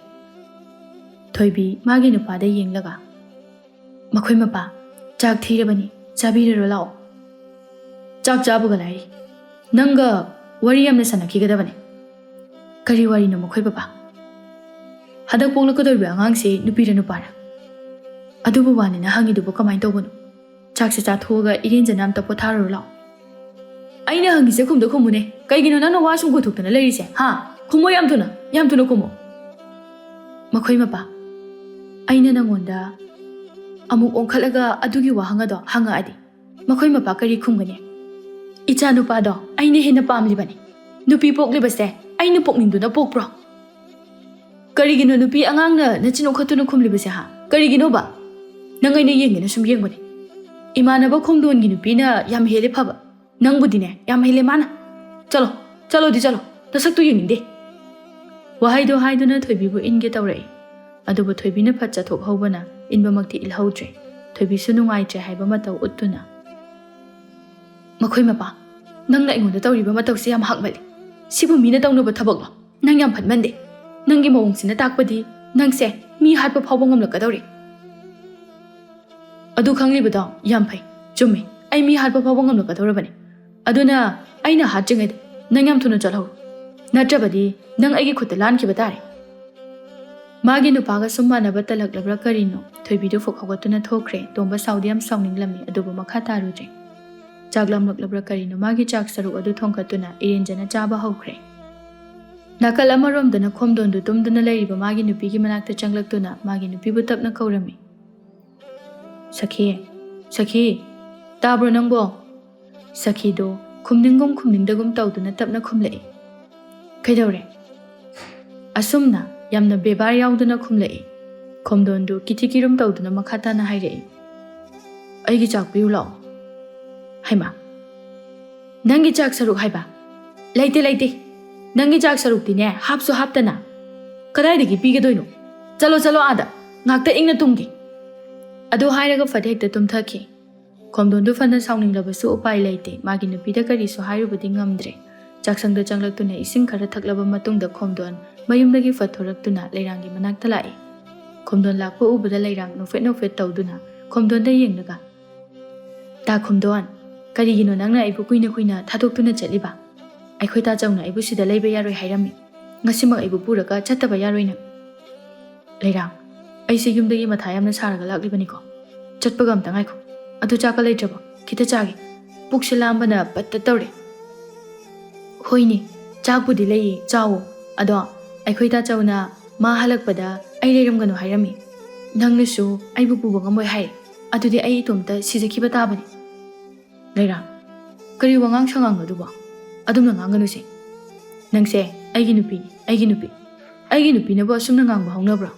ꯊꯣꯏꯕꯤ ꯃꯥꯒꯤ ꯅꯨꯄꯥꯗ ꯌꯦꯡꯂꯒ, "ꯃꯈꯣꯏ ꯃꯄꯥ, ꯆꯥꯛ ꯊꯤꯔꯕꯅꯤ, ꯆꯥꯕꯤꯔꯔꯣ ꯂꯥꯛꯑꯣ꯫" "ꯆꯥꯛ ꯆꯥꯕꯒ ꯂꯥꯏꯔꯤ, ꯅꯪꯒ ꯋꯥꯔꯤ ꯌꯥꯝꯅ ꯁꯥꯟꯅꯈꯤꯒꯗꯕꯅꯤ꯫" "ꯀꯔꯤ ꯋꯥꯔꯤꯅꯣ ꯃꯈꯣꯏ ꯄꯄꯥ?" "ꯍꯟꯗꯛ ꯄꯣꯛꯂꯛꯀꯗꯧꯔꯤꯕ ꯑꯉꯥꯡꯁꯤ ꯅꯨꯄꯤꯔ ꯅꯨꯄꯥꯔ?" "ꯑꯗꯨꯕꯨ ꯋꯥꯅꯤꯅ ꯍꯪꯉꯤꯗꯨꯕꯨ ꯀꯃꯥꯏꯅ ꯇꯧꯕꯅꯣ? ꯆꯥꯛꯁꯦ ꯆꯥꯊꯣꯛꯑꯒ ꯏꯔꯦꯟꯖꯅ ꯑꯝꯇ ꯄꯣꯊꯥꯔꯨꯔꯣ ꯂꯥꯛꯑꯣ꯫" "ꯑꯩꯅ ꯍꯪꯉꯤꯁꯦ ꯈꯨꯝꯗ ꯈꯨꯝꯃꯨꯅꯦ, ꯀꯩꯒꯤꯅꯣ ꯅꯪꯅ ꯋꯥ ꯁꯨꯝ ꯒꯣꯊꯣꯛꯇꯅ ꯂꯩꯔꯤꯁꯦ? ꯍꯥ? ꯈꯨꯝꯃꯣ ꯌꯥꯝ ꯊꯨꯅ, ꯌꯥꯝ ꯊꯨꯅ ꯈꯨꯝꯃꯣ꯫" "ꯃꯈꯣꯏ ꯃꯄꯥ, ꯑꯩꯅ ꯅꯪꯉꯣꯟꯗ ꯑꯃꯨꯛ ꯑꯣꯟꯈꯠꯂꯒ ꯑꯗꯨꯒꯤ ꯋꯥꯍꯪ ꯑꯗꯣ ꯍꯪꯉꯛꯑꯗꯤ ꯃꯈꯣꯏ ꯃꯄꯥ ꯀꯔꯤ ꯈꯨꯝꯒꯅꯤ? ꯏꯆꯥ ꯅꯨꯄꯥꯗꯣ ꯑꯩꯅ ꯍꯦꯟꯅ ꯄꯥꯝꯂꯤꯕꯅꯤ꯫ ꯅꯨꯄꯤ ꯄꯣꯛꯂꯤꯕꯁꯦ ꯑꯩꯅ ꯄꯣꯛꯅꯤꯡꯗꯨꯅ ꯄꯣꯛꯄ꯭ꯔꯣ? ꯀꯔꯤꯒꯤꯅꯣ ꯅꯨꯄꯤ ꯑꯉꯥꯡꯅ ꯅꯆꯤꯟ ꯎꯈꯠꯇꯨꯅ ꯈꯨꯝꯂꯤꯕꯁꯦ, ꯍꯥ? ꯀꯔꯤꯒꯤꯅꯣꯕ? ꯅꯪ ꯑꯩꯅ ꯌꯦꯡꯒꯦꯅ ꯁꯨꯝ ꯌꯦꯡꯕꯅꯤ꯫ ꯏꯃꯥꯟꯅꯕ ꯈꯣꯡꯗꯣꯟꯒꯤ ꯅꯨꯄꯤꯅ ꯌꯥꯝ ꯍꯦꯜꯂꯦ ꯐꯕ꯫ ꯅꯪꯕꯨꯗꯤꯅꯦ, ꯌꯥꯝ ꯍꯦꯜꯂꯦ ꯃꯥꯅ꯫ ꯆꯠꯂꯣ, ꯆꯠꯂꯣꯗꯤ ꯆꯠꯂꯣ, ꯅꯁꯛꯇꯨ ꯌꯦꯡꯅꯤꯡꯗꯦ꯫" ꯋꯥꯍꯩꯗꯣ ꯍꯥꯏꯗꯨꯅ ꯊꯣꯏꯕꯤꯕꯨ ꯏꯟꯒꯦ ꯇꯧꯔꯛꯏ꯫ ꯑꯗꯨꯕꯨ ꯊꯣꯏꯕꯤꯅ ꯐꯠ ꯆꯠꯊꯣꯛꯍꯧꯕꯅ ꯏꯟꯕꯃꯛꯇꯤ ꯏꯜꯍꯧꯗ꯭ꯔꯦ꯫ ꯊꯣꯏꯕꯤꯁꯨ ꯅꯨꯡꯉꯥꯏꯇ꯭ꯔꯦ ꯍꯥꯏꯕ ꯃꯇꯧ ꯎꯠꯇꯨꯅ, "ꯃꯈꯣꯏ ꯃꯄꯥ, ꯅꯪꯅ ꯑꯩꯉꯣꯟꯗ ꯇꯧꯔꯤꯕ ꯃꯇꯧꯁꯦ ꯌꯥꯝ ꯍꯥꯛꯃꯜꯂꯤ꯫ ꯁꯤꯕꯨ ꯃꯤꯅ ꯇꯧꯅꯕ ꯊꯕꯛꯂꯣ? ꯅꯪ ꯌꯥꯝ ꯐꯠꯃꯟꯗꯦ꯫ ꯅꯪꯒꯤ ꯃꯑꯣꯡꯁꯤꯅ ꯇꯥꯛꯄꯗꯤ ꯅꯪꯁꯦ ꯃꯤ ꯍꯥꯠꯄ ꯐꯥꯎꯕ ꯉꯝꯂꯛꯀꯗꯧꯔꯤ꯫" "ꯑꯗꯨ ꯈꯪꯂꯤꯕꯗꯣ ꯌꯥꯝ ꯐꯩ꯫ ꯆꯨꯝꯃꯤ, ꯑꯩ ꯃꯤ ꯍꯥꯠꯄ ꯐꯥꯎꯕ ꯉꯝꯂꯛꯀꯗꯧꯔꯕꯅꯤ꯫ ꯑꯗꯨꯅ ꯑꯩꯅ ꯍꯥꯠꯇ꯭ꯔꯤꯉꯩꯗ ꯅꯪ ꯌꯥꯝ ꯊꯨꯅ ꯆꯠꯍꯧꯔꯣ, ꯅꯠꯇ꯭ꯔꯕꯗꯤ ꯅꯪ ꯑꯩꯒꯤ ꯈꯨꯠꯇ ꯂꯥꯟꯈꯤꯕ ꯇꯥꯔꯦ꯫" ꯃꯥꯒꯤ ꯅꯨꯄꯥꯒ ꯁꯨꯝ ꯃꯥꯟꯅꯕ ꯇꯜꯂꯛꯂꯕ꯭ꯔꯥ ꯀꯔꯤꯅꯣ, ꯊꯣꯏꯕꯤꯗꯨ ꯐꯨꯛ ꯍꯧꯒꯠꯇꯨꯅ ꯊꯣꯛꯈ꯭ꯔꯦ꯫ ꯇꯣꯝꯕ ꯁꯥꯎꯗꯤ ꯌꯥꯝ ꯁꯥꯎꯅꯤꯡꯂꯝꯃꯤ, ꯑꯗꯨꯕꯨ ꯃꯈꯥ ꯇꯥꯔꯨꯗ꯭ꯔꯦ꯫ ꯆꯥꯛ ꯂꯥꯝꯂꯛꯂꯕ꯭ꯔꯥ ꯀꯔꯤꯅꯣ, ꯃꯥꯒꯤ ꯆꯥꯛ ꯁꯔꯨꯛ ꯑꯗꯨ ꯊꯣꯡꯒꯠꯇꯨꯅ ꯏꯔꯦꯟꯖꯅ ꯆꯥꯕ ꯍꯧꯈ꯭ꯔꯦ꯫ ꯅꯥꯀꯜ ꯑꯃꯔꯣꯝꯗꯅ ꯈꯣꯝꯗꯣꯟꯗꯨ ꯇꯨꯝꯗꯨꯅ ꯂꯩꯔꯤꯕ ꯃꯥꯒꯤ ꯅꯨꯄꯤꯒꯤ ꯃꯅꯥꯛꯇ ꯆꯪꯂꯛꯇꯨꯅ ꯃꯥꯒꯤ ꯅꯨꯄꯤꯕꯨ ꯇꯞꯅ ꯀꯧꯔꯝꯃꯤ꯫ "ꯁꯈꯤ, ꯁꯈꯤ, ꯇꯥꯕ꯭ꯔꯣ ꯅꯪꯕꯣ?" ꯁꯈꯤꯗꯨ ꯈꯨꯝꯅꯤꯡꯒꯨꯝ ꯈꯨꯝꯅꯤꯡꯗꯒꯨꯝ ꯇꯧꯗꯨꯅ ꯇꯞꯅ ꯈꯨꯝꯂꯛꯏ꯫ "ꯀꯩꯗꯧꯔꯦ?" ꯑꯁꯨꯝꯅ ꯌꯥꯝꯅ ꯕꯦꯕꯥꯔ ꯌꯥꯎꯗꯅ ꯈꯨꯝꯂꯛꯏ꯫ ꯈꯣꯝꯗꯣꯟꯗꯨ ꯀꯤꯊꯤ ꯀꯤꯔꯨꯝ ꯇꯧꯗꯨꯅ ꯃꯈꯥ ꯇꯥꯅ ꯍꯥꯏꯔꯛꯏ, "ꯑꯩꯒꯤ ꯆꯥꯛ ꯄꯤꯌꯨ ꯂꯥꯛꯑꯣ꯫" "ꯍꯩꯃꯥ, ꯅꯪꯒꯤ ꯆꯥꯛ ꯁꯔꯨꯛ ꯍꯥꯏꯕ? ꯂꯩꯇꯦ, ꯂꯩꯇꯦ꯫ ꯅꯪꯒꯤ ꯆꯥꯛ ꯁꯔꯨꯛꯇꯤꯅꯦ, ꯍꯥꯞꯁꯨ ꯍꯥꯞꯇꯅ꯫ ꯀꯗꯥꯏꯗꯒꯤ ꯄꯤꯒꯗꯣꯏꯅꯣ? ꯆꯠꯂꯣ, ꯆꯠꯂꯣ ꯑꯥꯗ꯫ ꯉꯥꯛꯇ ꯏꯪꯅ ꯇꯨꯝꯒꯦ꯫" ꯑꯗꯨ ꯍꯥꯏꯔꯒ ꯐꯠ ꯍꯦꯛꯇ ꯇꯨꯝꯊꯈꯤ꯫ ꯈꯣꯝꯗꯣꯟꯗꯨ ꯐꯅ ꯁꯥꯎꯅꯤꯡꯂꯕꯁꯨ ꯎꯄꯥꯏ ꯂꯩꯇꯦ꯫ ꯃꯥꯒꯤ ꯅꯨꯄꯤꯗ ꯀꯔꯤꯁꯨ ꯍꯥꯏꯔꯨꯕꯗꯤ ꯉꯝꯗ꯭ꯔꯦ꯫ ꯆꯥꯛꯁꯪꯗ ꯆꯪꯂꯛꯇꯨꯅ ꯏꯁꯤꯡ ꯈꯔ ꯊꯛꯂꯕ ꯃꯇꯨꯡꯗ ꯈꯣꯝꯗꯣꯟ ꯃꯌꯨꯝꯗꯒꯤ ꯐꯠ ꯊꯣꯔꯛꯇꯨꯅ ꯂꯩꯔꯥꯡꯒꯤ ꯃꯅꯥꯛꯇ ꯂꯥꯛꯏ꯫ ꯈꯣꯝꯗꯣꯟ ꯂꯥꯛꯄ ꯎꯕꯗ ꯂꯩꯔꯥꯡ ꯅꯣꯛꯐꯦꯠ ꯅꯣꯛꯐꯦꯠ ꯇꯧꯗꯨꯅ ꯈꯣꯝꯗꯣꯟꯗ ꯌꯦꯡꯂꯒ, "ꯇꯥ ꯈꯣꯝꯗꯣꯟ, ꯀꯔꯤꯒꯤꯅꯣ ꯅꯪꯅ ꯑꯩꯕꯨ ꯀꯨꯏꯅ ꯀꯨꯏꯅ ꯊꯥꯗꯣꯛꯇꯨꯅ ꯆꯠꯂꯤꯕ? ꯑꯩꯈꯣꯏ ꯇꯥꯆꯧꯅ ꯑꯩꯕꯨ ꯁꯤꯗ ꯂꯩꯕ ꯌꯥꯔꯣꯏ ꯍꯥꯏꯔꯝꯃꯤ꯫ ꯉꯁꯤꯃꯛ ꯑꯩꯕꯨ ꯄꯨꯔꯒ ꯆꯠꯇꯕ ꯌꯥꯔꯣꯏ ꯅꯪ꯫" "ꯂꯩꯔꯥꯡ, ꯑꯩꯁꯦ ꯌꯨꯝꯗꯒꯤ ꯃꯊꯥ ꯌꯥꯝꯅ ꯁꯥꯔꯒ ꯂꯥꯛꯂꯤꯕꯅꯤꯀꯣ꯫ ꯆꯠꯄꯒ ꯑꯝꯇ ꯉꯥꯏꯈꯣ꯫ ꯑꯗꯨ ꯆꯥꯛꯀ ꯂꯩꯇ꯭ꯔꯕꯣ? ꯈꯤꯇ ꯆꯥꯒꯦ꯫ ꯄꯨꯛꯁꯦ ꯂꯥꯝꯕꯅ ꯄꯠꯇ ꯇꯧꯔꯦ꯫" "ꯍꯣꯏꯅꯦ, ꯆꯥꯛꯄꯨꯗꯤ ꯂꯩꯌꯦ, ꯆꯥꯋꯣ꯫ ꯑꯗꯣ ꯑꯩꯈꯣꯏ ꯇꯥꯆꯧꯅ ꯃꯥ ꯍꯜꯂꯛꯄꯗ ꯑꯩ ꯂꯩꯔꯝꯒꯅꯨ ꯍꯥꯏꯔꯝꯃꯤ꯫ ꯅꯪꯅꯁꯨ ꯑꯩꯕꯨ ꯄꯨꯕ ꯉꯝꯃꯣꯏ ꯍꯥꯏ꯫ ꯑꯗꯨꯗꯤ ꯑꯩ ꯏꯇꯣꯝꯇ ꯁꯤꯖꯈꯤꯕ ꯇꯥꯕꯅꯤ꯫" "ꯂꯩꯔꯥꯡ, ꯀꯔꯤ ꯋꯥꯉꯥꯡ ꯁꯉꯥꯡꯅꯣ ꯑꯗꯨꯕꯣ? ꯑꯗꯨꯝꯅ ꯉꯥꯡꯒꯅꯨꯁꯦ꯫ ꯅꯪꯁꯦ ꯑꯩꯒꯤ ꯅꯨꯄꯤꯅꯤ, ꯑꯩꯒꯤ ꯅꯨꯄꯤ꯫ ꯑꯩꯒꯤ ꯅꯨꯄꯤꯅꯕꯨ ꯑꯁꯨꯝꯅ ꯉꯥꯡꯕ ꯍꯧꯅꯕ꯭ꯔꯣ?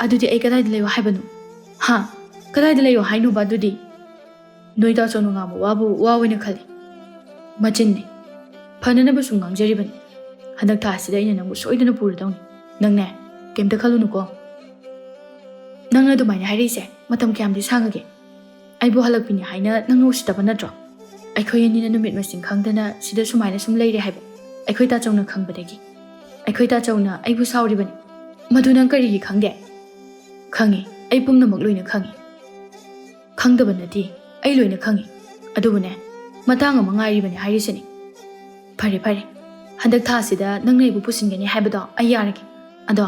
ꯑꯗꯨꯗꯤ ꯑꯩ ꯀꯗꯥꯏꯗ ꯂꯩꯌꯣ ꯍꯥꯏꯕꯅꯣ? ꯍꯥ? ꯀꯗꯥꯏꯗ ꯂꯩꯌꯣ ꯍꯥꯏꯅꯣꯕ ꯑꯗꯨꯗꯤ?" "ꯅꯣꯏ ꯇꯥꯆꯧꯅ ꯉꯥꯡꯕ ꯋꯥꯕꯨ ꯋꯥ ꯑꯣꯏꯅ ꯈꯜꯂꯤ꯫ ꯃꯆꯤꯟꯅꯤ꯫ ꯐꯅꯅꯕ ꯁꯨꯝ ꯉꯥꯡꯖꯔꯤꯕꯅꯤ꯫ ꯍꯟꯗꯛ ꯊꯥ ꯑꯁꯤꯗ ꯑꯩꯅ ꯅꯪꯕꯨ ꯁꯣꯏꯗꯅ ꯄꯨꯔꯗꯧꯅꯤ꯫ ꯅꯪꯅꯦ, ꯀꯩꯝꯇ ꯈꯜꯂꯨꯅꯨꯀꯣ꯫" "ꯅꯪꯅ ꯑꯗꯨꯃꯥꯏꯅ ꯍꯥꯏꯔꯛꯏꯁꯦ ꯃꯇꯝ ꯀꯌꯥꯝꯗꯤ ꯁꯥꯡꯉꯒꯦ? ꯑꯩꯕꯨ ꯍꯜꯂꯛꯄꯤꯅꯤ ꯍꯥꯏꯅ ꯅꯪꯅ ꯎꯁꯤꯠꯇꯕ ꯅꯠꯇ꯭ꯔꯣ? ꯑꯩꯈꯣꯏ ꯑꯅꯤꯅ ꯅꯨꯃꯤꯠ ꯃꯁꯤꯡ ꯈꯪꯗꯅ ꯁꯤꯗ ꯁꯨꯃꯥꯏꯅ ꯁꯨꯝ ꯂꯩꯔꯦ ꯍꯥꯏꯕ ꯑꯩꯈꯣꯏ ꯇꯥꯆꯧꯅ ꯈꯪꯕꯗꯒꯤ ꯑꯩꯈꯣꯏ ꯇꯥꯆꯧꯅ ꯑꯩꯕꯨ ꯁꯥꯎꯔꯤꯕꯅꯤ꯫ ꯃꯗꯨ ꯅꯪ ꯀꯔꯤꯒꯤ ꯈꯪꯗꯦ?" "ꯈꯪꯉꯤ, ꯑꯩ ꯄꯨꯝꯅꯃꯛ ꯂꯣꯏꯅ ꯈꯪꯉꯤ꯫" "ꯈꯪꯗꯕ ꯅꯠꯇꯦ, ꯑꯩ ꯂꯣꯏꯅ ꯈꯪꯉꯤ꯫ ꯑꯗꯨꯕꯨꯅꯦ, ꯃꯇꯥꯡ ꯑꯃ ꯉꯥꯏꯔꯤꯕꯅꯤ ꯍꯥꯏꯔꯤꯁꯤꯅꯤ꯫" "ꯐꯔꯦ, ꯐꯔꯦ꯫ ꯍꯟꯗꯛ ꯊꯥꯁꯤꯗ ꯅꯪꯅ ꯑꯩꯕꯨ ꯄꯨꯁꯤꯟꯒꯅꯤ ꯍꯥꯏꯕꯗꯣ ꯑꯩ ꯌꯥꯔꯒꯦ꯫ ꯑꯗꯣ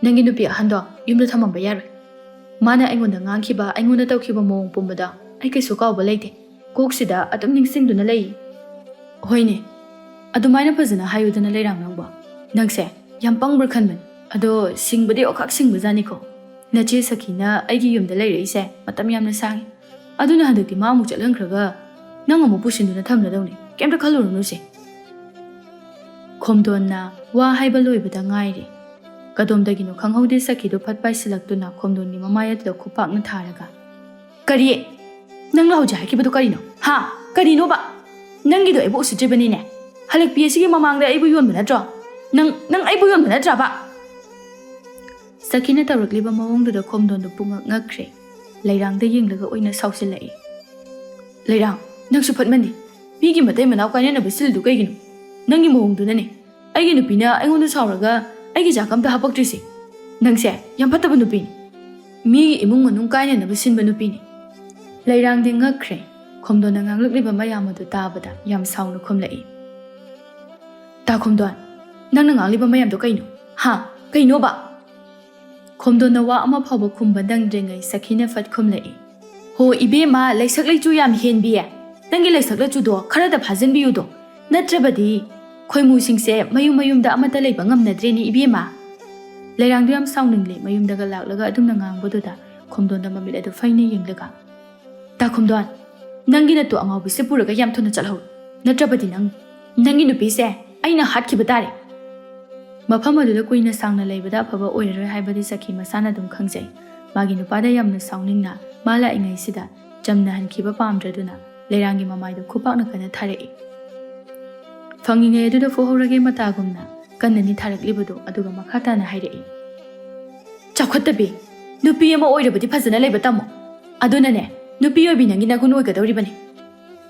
ꯅꯪꯒꯤ ꯅꯨꯄꯤ ꯑꯍꯟꯗꯣ ꯌꯨꯝꯗ ꯊꯝꯃꯝꯕ ꯌꯥꯔꯣꯏ꯫ ꯃꯥꯅ ꯑꯩꯉꯣꯟꯗ ꯉꯥꯡꯈꯤꯕ, ꯑꯩꯉꯣꯟꯗ ꯇꯧꯈꯤꯕ ꯃꯑꯣꯡ ꯄꯨꯝꯕꯗꯣ ꯑꯩ ꯀꯩꯁꯨ ꯀꯥꯎꯕ ꯂꯩꯇꯦ꯫ ꯀꯣꯛꯁꯤꯗ ꯑꯗꯨꯝ ꯅꯤꯡꯁꯤꯡꯗꯨꯅ ꯂꯩ꯫" "ꯍꯣꯏꯅꯦ, ꯑꯗꯨꯃꯥꯏꯅ ꯐꯖꯅ ꯍꯥꯏꯌꯨꯗꯅ, ꯂꯩꯔꯥꯡ ꯅꯪꯕꯣ꯫ ꯅꯪꯁꯦ ꯌꯥꯝ ꯄꯪꯕ꯭ꯔꯥ ꯈꯟꯕꯅꯤ꯫ ꯑꯗꯣ ꯁꯤꯡꯕꯗꯤ ꯑꯣꯈꯥꯛ ꯁꯤꯡꯕꯖꯥꯠꯅꯤꯀꯣ꯫ ꯅꯆꯦ ꯁꯈꯤꯅ ꯑꯩꯒꯤ ꯌꯨꯝꯗ ꯂꯩꯔꯛꯏꯁꯦ ꯃꯇꯝ ꯌꯥꯝꯅ ꯁꯥꯡꯉꯤ꯫ ꯑꯗꯨꯅ ꯍꯟꯗꯛꯇꯤ ꯃꯥ ꯑꯃꯨꯛ ꯆꯠꯍꯟꯈ꯭ꯔꯒ ꯅꯪ ꯑꯃꯨꯛ ꯄꯨꯁꯤꯟꯗꯨꯅ ꯊꯝꯂꯗꯧꯅꯤ꯫ ꯀꯩꯝꯇ ꯈꯜꯂꯨꯔꯨꯅꯨꯁꯦ꯫" ꯈꯣꯝꯗꯣꯟꯅ ꯋꯥ ꯍꯥꯏꯕ ꯂꯣꯏꯕꯗ ꯉꯥꯏꯔꯤ꯫ ꯀꯗꯣꯝꯗꯒꯤꯅꯣ ꯈꯪꯍꯧꯗꯦ ꯁꯈꯤꯗꯨ ꯐꯠ ꯄꯥꯏꯁꯤꯜꯂꯛꯇꯨꯅ ꯈꯣꯝꯗꯣꯟꯒꯤ ꯃꯃꯥꯏ ꯑꯗꯨꯗ ꯈꯨꯄꯥꯛꯅ ꯊꯥꯔꯒ, "ꯀꯔꯤ? ꯅꯪꯅ ꯍꯧꯖꯤꯛ ꯍꯥꯏꯈꯤꯕꯗꯨ ꯀꯔꯤꯅꯣ? ꯍꯥ? ꯀꯔꯤꯅꯣꯕ? ꯅꯪꯒꯤꯗꯣ ꯑꯩꯕꯨ ꯎꯁꯤꯠꯇ꯭ꯔꯤꯕꯅꯤꯅꯦ꯫ ꯍꯜꯂꯛꯄꯤ ꯑꯁꯤꯒꯤ ꯃꯃꯥꯡꯗ ꯑꯩꯕꯨ ꯌꯣꯟꯕ ꯅꯠꯇ꯭ꯔꯣ? ꯅꯪ, ꯅꯪ ꯑꯩꯕꯨ ꯌꯣꯟꯕ ꯅꯠꯇ꯭ꯔꯕ?" ꯁꯈꯤꯅ ꯇꯧꯔꯛꯂꯤꯕ ꯃꯑꯣꯡꯗꯨꯗ ꯈꯣꯝꯗꯣꯟꯗꯨ ꯄꯨꯡꯉꯛ ꯉꯛꯈ꯭ꯔꯦ꯫ ꯂꯩꯔꯥꯡꯗ ꯌꯦꯡꯂꯒ ꯑꯣꯏꯅ ꯁꯥꯎꯁꯤꯜꯂꯛꯏ꯫ "ꯂꯩꯔꯥꯡ, ꯅꯪꯁꯨ ꯐꯠꯃꯟꯗꯦ꯫ ꯃꯤꯒꯤ ꯃꯇꯩ ꯃꯅꯥꯎ ꯀꯥꯏꯅꯅꯕ ꯁꯤꯜꯂꯤꯗꯨ ꯀꯩꯒꯤꯅꯣ? ꯅꯪꯒꯤ ꯃꯑꯣꯡꯗꯨꯅꯅꯦ꯫ ꯑꯩꯒꯤ ꯅꯨꯄꯤꯅ ꯑꯩꯉꯣꯟꯗ ꯁꯥꯎꯔꯒ ꯑꯩꯒꯤ ꯆꯥꯛ ꯑꯝꯇ ꯍꯥꯄꯛꯇ꯭ꯔꯤꯁꯦ꯫ ꯅꯪꯁꯦ ꯌꯥꯝ ꯐꯠꯇꯕ ꯅꯨꯄꯤꯅꯤ꯫ ꯃꯤꯒꯤ ꯏꯃꯨꯡ ꯃꯅꯨꯡ ꯀꯥꯏꯅꯅꯕ ꯁꯤꯟꯕ ꯅꯨꯄꯤꯅꯤ꯫" ꯂꯩꯔꯥꯡꯗꯤ ꯉꯛꯈ꯭ꯔꯦ꯫ ꯈꯣꯝꯗꯣꯟꯅ ꯉꯥꯡꯂꯛꯂꯤꯕ ꯃꯌꯥꯝ ꯑꯗꯨ ꯇꯥꯕꯗ ꯌꯥꯝ ꯁꯥꯎꯅ ꯈꯨꯝꯂꯛꯏ꯫ "ꯇꯥ ꯈꯣꯝꯗꯣꯟ, ꯅꯪꯅ ꯉꯥꯡꯂꯤꯕ ꯃꯌꯥꯝꯗꯣ ꯀꯩꯅꯣ? ꯍꯥ? ꯀꯩꯅꯣꯕ?" ꯈꯣꯝꯗꯣꯟꯅ ꯋꯥ ꯑꯃ ꯐꯥꯎꯕ ꯈꯨꯝꯕ ꯅꯪꯗ꯭ꯔꯤꯉꯩ ꯁꯈꯤꯅ ꯐꯠ ꯈꯨꯝꯂꯛꯏ꯫ "ꯍꯣ ꯏꯕꯦꯝꯃ, ꯂꯩꯁꯛ ꯂꯩꯆꯨ ꯌꯥꯝ ꯍꯦꯟꯕꯤ꯫ ꯅꯪꯒꯤ ꯂꯩꯁꯛ ꯂꯩꯆꯨꯗꯣ ꯈꯔꯗ ꯐꯥꯖꯤꯟꯕꯤꯌꯨꯗꯣ꯫ ꯅꯠꯇ꯭ꯔꯕꯗꯤ ꯈꯣꯏꯃꯨꯁꯤꯡꯁꯦ ꯃꯌꯨꯝ ꯃꯌꯨꯝꯗ ꯑꯃꯠꯇ ꯂꯩꯕ ꯉꯝꯅꯗ꯭ꯔꯦꯅꯦ ꯏꯕꯦꯝꯃ꯫" ꯂꯩꯔꯥꯡꯗꯣ ꯌꯥꯝ ꯁꯥꯎꯅꯤꯡꯂꯦ꯫ ꯃꯌꯨꯝꯗꯒ ꯂꯥꯛꯂꯒ ꯑꯗꯨꯝꯅ ꯉꯥꯡꯕꯗꯨꯗ ꯈꯣꯝꯗꯣꯟꯗ ꯃꯃꯤꯠ ꯑꯗꯨ ꯐꯩꯅ ꯌꯦꯡꯂꯒ, "ꯇꯥ ꯈꯣꯝꯗꯣꯟ, ꯅꯪꯒꯤ ꯅꯠꯇꯨ ꯑꯉꯥꯎꯕꯤꯁꯦ ꯄꯨꯔꯒ ꯌꯥꯝ ꯊꯨꯅ ꯆꯠꯍꯧꯔꯣ꯫ ꯅꯠꯇ꯭ꯔꯕꯗꯤ ꯅꯪ, ꯅꯪꯒꯤ ꯅꯨꯄꯤꯁꯦ ꯑꯩꯅ ꯍꯥꯠꯈꯤꯕ ꯇꯥꯔꯦ꯫" ꯃꯐꯝ ꯑꯗꯨꯗ ꯀꯨꯏꯅ ꯁꯥꯡꯅ ꯂꯩꯕꯗ ꯑꯐꯕ ꯑꯣꯏꯔꯔꯣꯏ ꯍꯥꯏꯕꯗꯤ ꯁꯈꯤ ꯃꯁꯥꯅ ꯑꯗꯨꯝ ꯈꯪꯖꯩ꯫ ꯃꯥꯒꯤ ꯅꯨꯄꯥꯗ ꯌꯥꯝꯅ ꯁꯥꯎꯅꯤꯡꯅ ꯃꯥ ꯂꯥꯛꯏꯉꯩꯁꯤꯗ ꯆꯝꯅ ꯍꯟꯈꯤꯕ ꯄꯥꯝꯗ꯭ꯔꯗꯨꯅ ꯂꯩꯔꯥꯡꯒꯤ ꯃꯃꯥꯏꯗ ꯈꯨꯄꯥꯛꯅ ꯀꯟꯅ ꯊꯥꯔꯛꯏ꯫ "ꯐꯪꯉꯤꯉꯩ ꯑꯗꯨꯗ ꯐꯨꯍꯧꯔꯒꯦ" ꯃꯇꯥꯒꯨꯝꯅ ꯀꯟꯅꯅꯤ ꯊꯥꯔꯛꯂꯤꯕꯗꯨ꯫ ꯑꯗꯨꯒ ꯃꯈꯥ ꯇꯥꯅ ꯍꯥꯏꯔꯛꯏ, "ꯆꯥꯎꯈꯠꯇꯕꯤ, ꯅꯨꯄꯤ ꯑꯃ ꯑꯣꯏꯔꯕꯗꯤ ꯐꯖꯅ ꯂꯩꯕ ꯇꯝꯃꯣ꯫ ꯑꯗꯨꯅꯅꯦ, ꯅꯨꯄꯤ ꯑꯣꯏꯕꯤ ꯅꯪꯒꯤ ꯅꯒꯨꯟ ꯑꯣꯏꯒꯗꯧꯔꯤꯕꯅꯤ꯫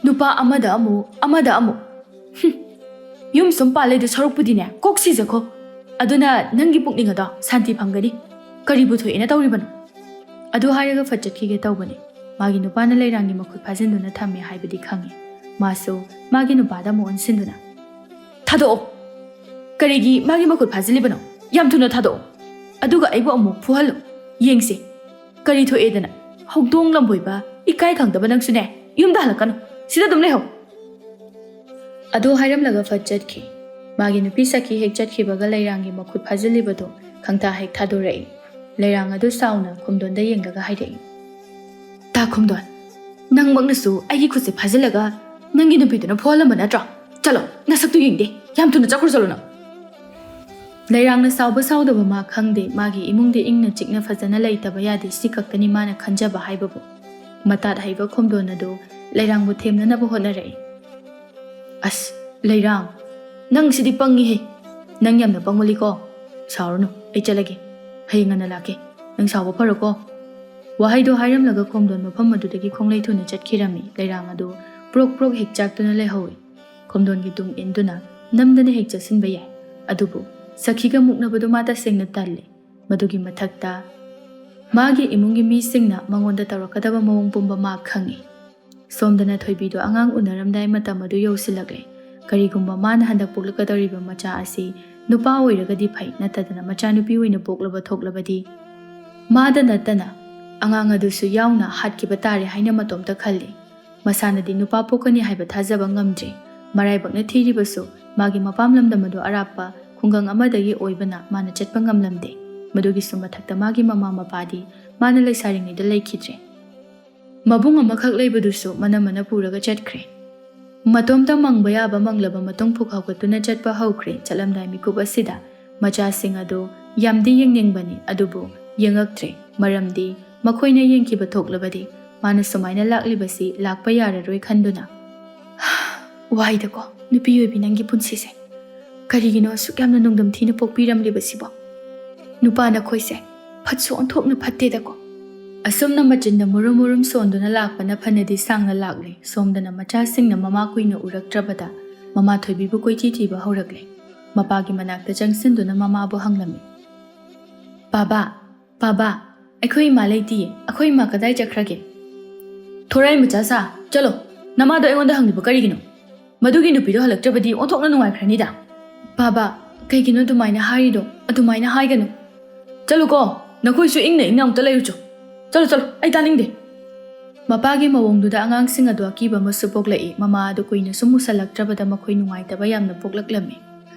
ꯅꯨꯄꯥ ꯑꯃꯗ ꯑꯃꯨꯛ, ꯑꯃꯗ ꯑꯃꯨꯛ꯫ ꯍꯨꯝ, ꯌꯨꯝ ꯁꯨꯝ ꯄꯥꯜꯂꯦꯗꯨ ꯁꯔꯨꯛꯄꯨꯗꯤꯅꯦ, ꯀꯣꯛ ꯁꯤꯖꯈꯣ꯫ ꯑꯗꯨꯅ ꯅꯪꯒꯤ ꯄꯨꯛꯅꯤꯡ ꯑꯗꯣ ꯁꯥꯟꯇꯤ ꯐꯪꯒꯅꯤ꯫ ꯀꯔꯤꯕꯨ ꯊꯣꯛꯑꯦꯅ ꯇꯧꯔꯤꯕꯅꯣ?" ꯑꯗꯨ ꯍꯥꯏꯔꯒ ꯐꯠ ꯆꯠꯈꯤꯒꯦ ꯇꯧꯕꯅꯤ꯫ ꯃꯥꯒꯤ ꯅꯨꯄꯥꯅ ꯂꯩꯔꯥꯡꯒꯤ ꯃꯈꯨꯠ ꯐꯥꯖꯤꯟꯗꯨꯅ ꯊꯝꯃꯦ ꯍꯥꯏꯕꯗꯤ ꯈꯪꯉꯤ꯫ ꯃꯥꯁꯨ ꯃꯥꯒꯤ ꯅꯨꯄꯥꯗ ꯑꯃꯨꯛ ꯑꯣꯟꯁꯤꯟꯗꯨꯅ, "ꯊꯥꯗꯣꯛꯑꯣ꯫ ꯀꯔꯤꯒꯤ ꯃꯥꯒꯤ ꯃꯈꯨꯠ ꯐꯥꯖꯤꯜꯂꯤꯕꯅꯣ? ꯌꯥꯝ ꯊꯨꯅ ꯊꯥꯗꯣꯛꯑꯣ꯫ ꯑꯗꯨꯒ ꯑꯩꯕꯨ ꯑꯃꯨꯛ ꯐꯨꯍꯜꯂꯨ꯫ ꯌꯦꯡꯁꯤ꯫ ꯀꯔꯤ ꯊꯣꯛꯑꯦꯗꯅ? ꯍꯧꯗꯣꯡ ꯂꯝꯕꯣꯏꯕ, ꯏꯀꯥꯏ ꯈꯪꯗꯕ ꯅꯪꯁꯨꯅꯦ, ꯌꯨꯝꯗ ꯍꯜꯂꯛꯀꯅꯨ꯫ ꯁꯤꯗ ꯑꯗꯨꯝ ꯂꯩꯍꯧ꯫" ꯑꯗꯨ ꯍꯥꯏꯔꯝꯂꯒ ꯐꯠ ꯆꯠꯈꯤ꯫ ꯃꯥꯒꯤ ꯅꯨꯄꯤ ꯁꯈꯤ ꯍꯦꯛ ꯆꯠꯈꯤꯕꯒ ꯂꯩꯔꯥꯡꯒꯤ ꯃꯈꯨꯠ ꯐꯥꯖꯤꯜꯂꯤꯕꯗꯣ ꯈꯪꯇꯥ ꯍꯦꯛ ꯊꯥꯗꯣꯔꯛꯏ꯫ ꯂꯩꯔꯥꯡ ꯑꯗꯨ ꯁꯥꯎꯅ ꯈꯣꯝꯗꯣꯟꯗ ꯌꯦꯡꯂꯒ ꯍꯥꯏꯔꯛꯏ, "ꯇꯥ ꯈꯣꯝꯗꯣꯟ, ꯅꯪꯃꯛꯅꯁꯨ ꯑꯩꯒꯤ ꯈꯨꯠꯁꯦ ꯐꯥꯖꯤꯜꯂꯒ ꯅꯪꯒꯤ ꯅꯨꯄꯤꯗꯨꯅ ꯐꯨꯍꯜꯂꯝꯕ ꯅꯠꯇ꯭ꯔꯣ? ꯆꯠꯂꯣ, ꯅꯁꯛꯇꯨ ꯌꯦꯡꯗꯦ꯫ ꯌꯥꯝ ꯊꯨꯅ ꯆꯠꯈ꯭ꯔꯣ ꯆꯠꯂꯣ ꯅꯪ꯫ ꯂꯩꯔꯥꯡꯅ ꯁꯥꯎꯕ ꯁꯥꯎꯗꯕ ꯃꯥ ꯈꯪꯗꯦ, ꯃꯥꯒꯤ ꯏꯃꯨꯡꯗ ꯏꯪꯅ ꯆꯤꯛꯅ ꯐꯖꯅ ꯂꯩꯇꯕ ꯌꯥꯗꯦ, ꯁꯤ ꯈꯛꯇꯅꯤ ꯃꯥꯅ ꯈꯟꯖꯕ ꯍꯥꯏꯕꯕꯨ꯫ ꯃꯇꯥꯠ ꯍꯩꯕ ꯈꯣꯝꯗꯣꯟ ꯑꯗꯨ ꯂꯩꯔꯥꯡꯕꯨ ꯊꯦꯝꯅꯅꯕ ꯍꯣꯠꯅꯔꯛꯏ꯫ ꯑꯁ, ꯂꯩꯔꯥꯡ, ꯅꯪ ꯁꯤꯗꯤ ꯄꯪꯉꯤꯍꯦ꯫ ꯅꯪ ꯌꯥꯝꯅ ꯄꯪꯃꯜꯂꯤꯀꯣ꯫ ꯁꯥꯎꯔꯅꯨ, ꯑꯩ ꯆꯠꯂꯒꯦ꯫ ꯍꯌꯦꯡ ꯉꯟꯅ ꯂꯥꯛꯀꯦ꯫ ꯅꯪ ꯁꯥꯎꯕ ꯐꯔꯣꯀꯣ꯫ ꯋꯥꯍꯩꯗꯣ ꯍꯥꯏꯔꯝꯂꯒ ꯈꯣꯝꯗꯣꯟ ꯃꯐꯝ ꯑꯗꯨꯗꯒꯤ ꯈꯣꯡꯂꯩ ꯊꯨꯅ ꯆꯠꯈꯤꯔꯝꯃꯤ꯫ ꯂꯩꯔꯥꯡ ꯑꯗꯨ ꯄ꯭ꯔꯣꯛ ꯄ꯭ꯔꯣꯛ ꯍꯦꯛ ꯆꯥꯛꯇꯨꯅ ꯂꯩꯍꯧꯏ꯫ ꯈꯣꯝꯗꯣꯟꯒꯤ ꯇꯨꯡ ꯏꯟꯗꯨꯅ ꯅꯝꯗꯅ ꯍꯦꯛ ꯆꯠꯁꯤꯟꯕ ꯌꯥꯏ꯫ ꯑꯗꯨꯕꯨ ꯁꯈꯤꯒ ꯃꯨꯛꯅꯕꯗꯨ ꯃꯥ ꯇꯁꯦꯡꯅ ꯇꯜꯂꯤ꯫ ꯃꯗꯨꯒꯤ ꯃꯊꯛꯇ ꯃꯥꯒꯤ ꯏꯃꯨꯡꯒꯤ ꯃꯤꯁꯤꯡꯅ ꯃꯉꯣꯟꯗ ꯇꯧꯔꯛꯀꯗꯕ ꯃꯑꯣꯡ ꯄꯨꯝꯕ ꯃꯥ ꯈꯪꯏ꯫ ꯁꯣꯝꯗꯅ ꯊꯣꯏꯕꯤꯗꯨ ꯑꯉꯥꯡ ꯎꯅꯔꯝꯗꯥꯏ ꯃꯇꯝ ꯑꯗꯨ ꯌꯧꯁꯤꯜꯂꯛꯂꯦ꯫ ꯀꯔꯤꯒꯨꯝꯕ ꯃꯥꯅ ꯍꯟꯗꯛ ꯄꯣꯛꯂꯛꯀꯗꯧꯔꯤꯕ ꯃꯆꯥ ꯑꯁꯤ ꯅꯨꯄꯥ ꯑꯣꯏꯔꯒꯗꯤ ꯐꯩ, ꯅꯠꯇꯗꯅ ꯃꯆꯥꯅꯨꯄꯤ ꯑꯣꯏꯅ ꯄꯣꯛꯂꯕ ꯊꯣꯛꯂꯕꯗꯤ ꯃꯥꯗ ꯅꯠꯇꯅ ꯑꯉꯥꯡ ꯑꯗꯨꯁꯨ ꯌꯥꯎꯅ ꯍꯥꯠꯈꯤꯕ ꯇꯥꯔꯦ ꯍꯥꯏꯅ ꯃꯇꯣꯝꯇ ꯈꯜꯂꯤ꯫ ꯃꯁꯥꯅꯗꯤ ꯅꯨꯄꯥ ꯄꯣꯛꯀꯅꯤ ꯍꯥꯏꯕ ꯊꯥꯖꯕ ꯉꯝꯗ꯭ꯔꯤ꯫ ꯃꯔꯥꯏꯕꯛꯅ ꯊꯤꯔꯤꯕꯁꯨ ꯃꯥꯒꯤ ꯃꯄꯥꯝ ꯂꯝꯗꯝ ꯑꯗꯨ ꯑꯔꯥꯞꯄ ꯈꯨꯡꯒꯪ ꯑꯃꯗꯒꯤ ꯑꯣꯏꯕꯅ ꯃꯥꯅ ꯆꯠꯄ ꯉꯝꯂꯝꯗꯦ꯫ ꯃꯗꯨꯒꯤꯁꯨ ꯃꯊꯛꯇ ꯃꯥꯒꯤ ꯃꯃꯥ ꯃꯄꯥꯗꯤ ꯃꯥꯅ ꯂꯩꯁꯥꯔꯤꯉꯩꯗ ꯂꯩꯈꯤꯗ꯭ꯔꯦ꯫ ꯃꯕꯨꯡ ꯑꯃꯈꯛ ꯂꯩꯕꯗꯨꯁꯨ ꯃꯅꯝ ꯃꯅ ꯄꯨꯔꯒ ꯆꯠꯈ꯭ꯔꯦ꯫ ꯃꯇꯣꯝꯇ ꯃꯪꯕ ꯌꯥꯕ ꯃꯪꯂꯕ ꯃꯇꯨꯡ ꯐꯨꯛ ꯍꯧꯒꯠꯇꯨꯅ ꯆꯠꯄ ꯍꯧꯈ꯭ꯔꯦ꯫ ꯆꯠꯂꯝꯗꯥꯏ ꯃꯤꯀꯨꯞ ꯑꯁꯤꯗ ꯃꯆꯥꯁꯤꯡ ꯑꯗꯨ ꯌꯥꯝꯗꯤ ꯌꯦꯡꯅꯤꯡꯕꯅꯤ, ꯑꯗꯨꯕꯨ ꯌꯦꯡꯉꯛꯇ꯭ꯔꯦ꯫ ꯃꯔꯝꯗꯤ ꯃꯈꯣꯏꯅ ꯌꯦꯡꯈꯤꯕ ꯊꯣꯛꯂꯕꯗꯤ ꯃꯥꯅ ꯁꯨꯃꯥꯏꯅ ꯂꯥꯛꯂꯤꯕꯁꯤ ꯂꯥꯛꯄ ꯌꯥꯔꯔꯣꯏ ꯈꯟꯗꯨꯅ꯫ ꯋꯥꯏꯗꯀꯣ ꯅꯨꯄꯤ ꯑꯣꯏꯕꯤ ꯅꯪꯒꯤ ꯄꯨꯟꯁꯤꯁꯦ꯫ ꯀꯔꯤꯒꯤꯅꯣ ꯑꯁꯨꯛ ꯌꯥꯝꯅ ꯅꯨꯡꯗꯝ ꯊꯤꯅ ꯄꯣꯛꯄꯤꯔꯝꯂꯤꯕꯁꯤꯕꯣ? ꯅꯨꯄꯥ ꯅꯈꯣꯏꯁꯦ ꯐꯠꯁꯨ ꯑꯣꯟꯊꯣꯛꯅ ꯐꯠꯇꯦꯗꯀꯣ꯫ ꯑꯁꯨꯝꯅ ꯃꯆꯤꯟꯗ ꯃꯨꯔꯨꯝ ꯃꯨꯔꯨꯝ ꯁꯣꯟꯗꯨꯅ ꯂꯥꯛꯄꯅ ꯐꯅꯗꯤ ꯁꯥꯡꯅ ꯂꯥꯛꯂꯦ꯫ ꯁꯣꯝꯗꯅ ꯃꯆꯥꯁꯤꯡꯅ ꯃꯃꯥ ꯀꯨꯏꯅ ꯎꯔꯛꯇ꯭ꯔꯕꯗ ꯃꯃꯥ ꯊꯣꯏꯕꯤꯕꯨ ꯀꯣꯏꯊꯤ ꯊꯤꯕ ꯍꯧꯔꯛꯂꯦ꯫ ꯃꯄꯥꯒꯤ ꯃꯅꯥꯛꯇ ꯆꯪꯁꯤꯟꯗꯨꯅ ꯃꯃꯥꯕꯨ ꯍꯪꯂꯝꯃꯤ꯫ "ꯄꯥꯕꯥ, ꯄꯥꯕꯥ, ꯑꯩꯈꯣꯏ ꯏꯃꯥ ꯂꯩꯇꯤꯌꯦ꯫ ꯑꯩꯈꯣꯏ ꯏꯃꯥ ꯀꯗꯥꯏ ꯆꯠꯈ꯭ꯔꯒꯦ?" "ꯊꯣꯔꯥꯏ ꯃꯆꯥ ꯁꯥ, ꯆꯠꯂꯣ꯫ ꯅꯃꯥꯗꯣ ꯑꯩꯉꯣꯟꯗ ꯍꯪꯂꯤꯕ ꯀꯔꯤꯒꯤꯅꯣ? ꯃꯗꯨꯒꯤ ꯅꯨꯄꯤꯗꯣ ꯍꯜꯂꯛꯇ꯭ꯔꯕꯗꯤ ꯑꯣꯟꯊꯣꯛꯅ ꯅꯨꯡꯉꯥꯏꯈ꯭ꯔꯅꯤꯗ꯫" "ꯄꯥꯕꯥ, ꯀꯩꯒꯤꯅꯣ ꯑꯗꯨꯃꯥꯏꯅ ꯍꯥꯏꯔꯤꯗꯣ? ꯑꯗꯨꯃꯥꯏꯅ ꯍꯥꯏꯒꯅꯨ꯫ ꯆꯠꯂꯨꯀꯣ, ꯅꯈꯣꯏꯁꯨ ꯏꯪꯅ ꯏꯪꯅ ꯑꯃꯨꯛꯇ ꯂꯩꯔꯨꯆꯣ꯫ ꯆꯠꯂꯣ, ꯆꯠꯂꯣ, ꯑꯩ ꯇꯥꯅꯤꯡꯗꯦ꯫" ꯃꯄꯥꯒꯤ ꯃꯑꯣꯡꯗꯨꯗ ꯑꯉꯥꯡꯁꯤꯡ ꯑꯗꯨ ꯑꯀꯤꯕ ꯑꯃꯁꯨ ꯄꯣꯛꯂꯛꯏ꯫ ꯃꯃꯥ ꯑꯗꯨ ꯀꯨꯏꯅ ꯁꯨꯝ ꯎꯁꯜꯂꯛꯇ꯭ꯔꯕꯗ ꯃꯈꯣꯏ ꯅꯨꯡꯉꯥꯏꯇꯕ ꯌꯥꯝꯅ ꯄꯣꯛꯂꯛꯂꯝꯃꯤ꯫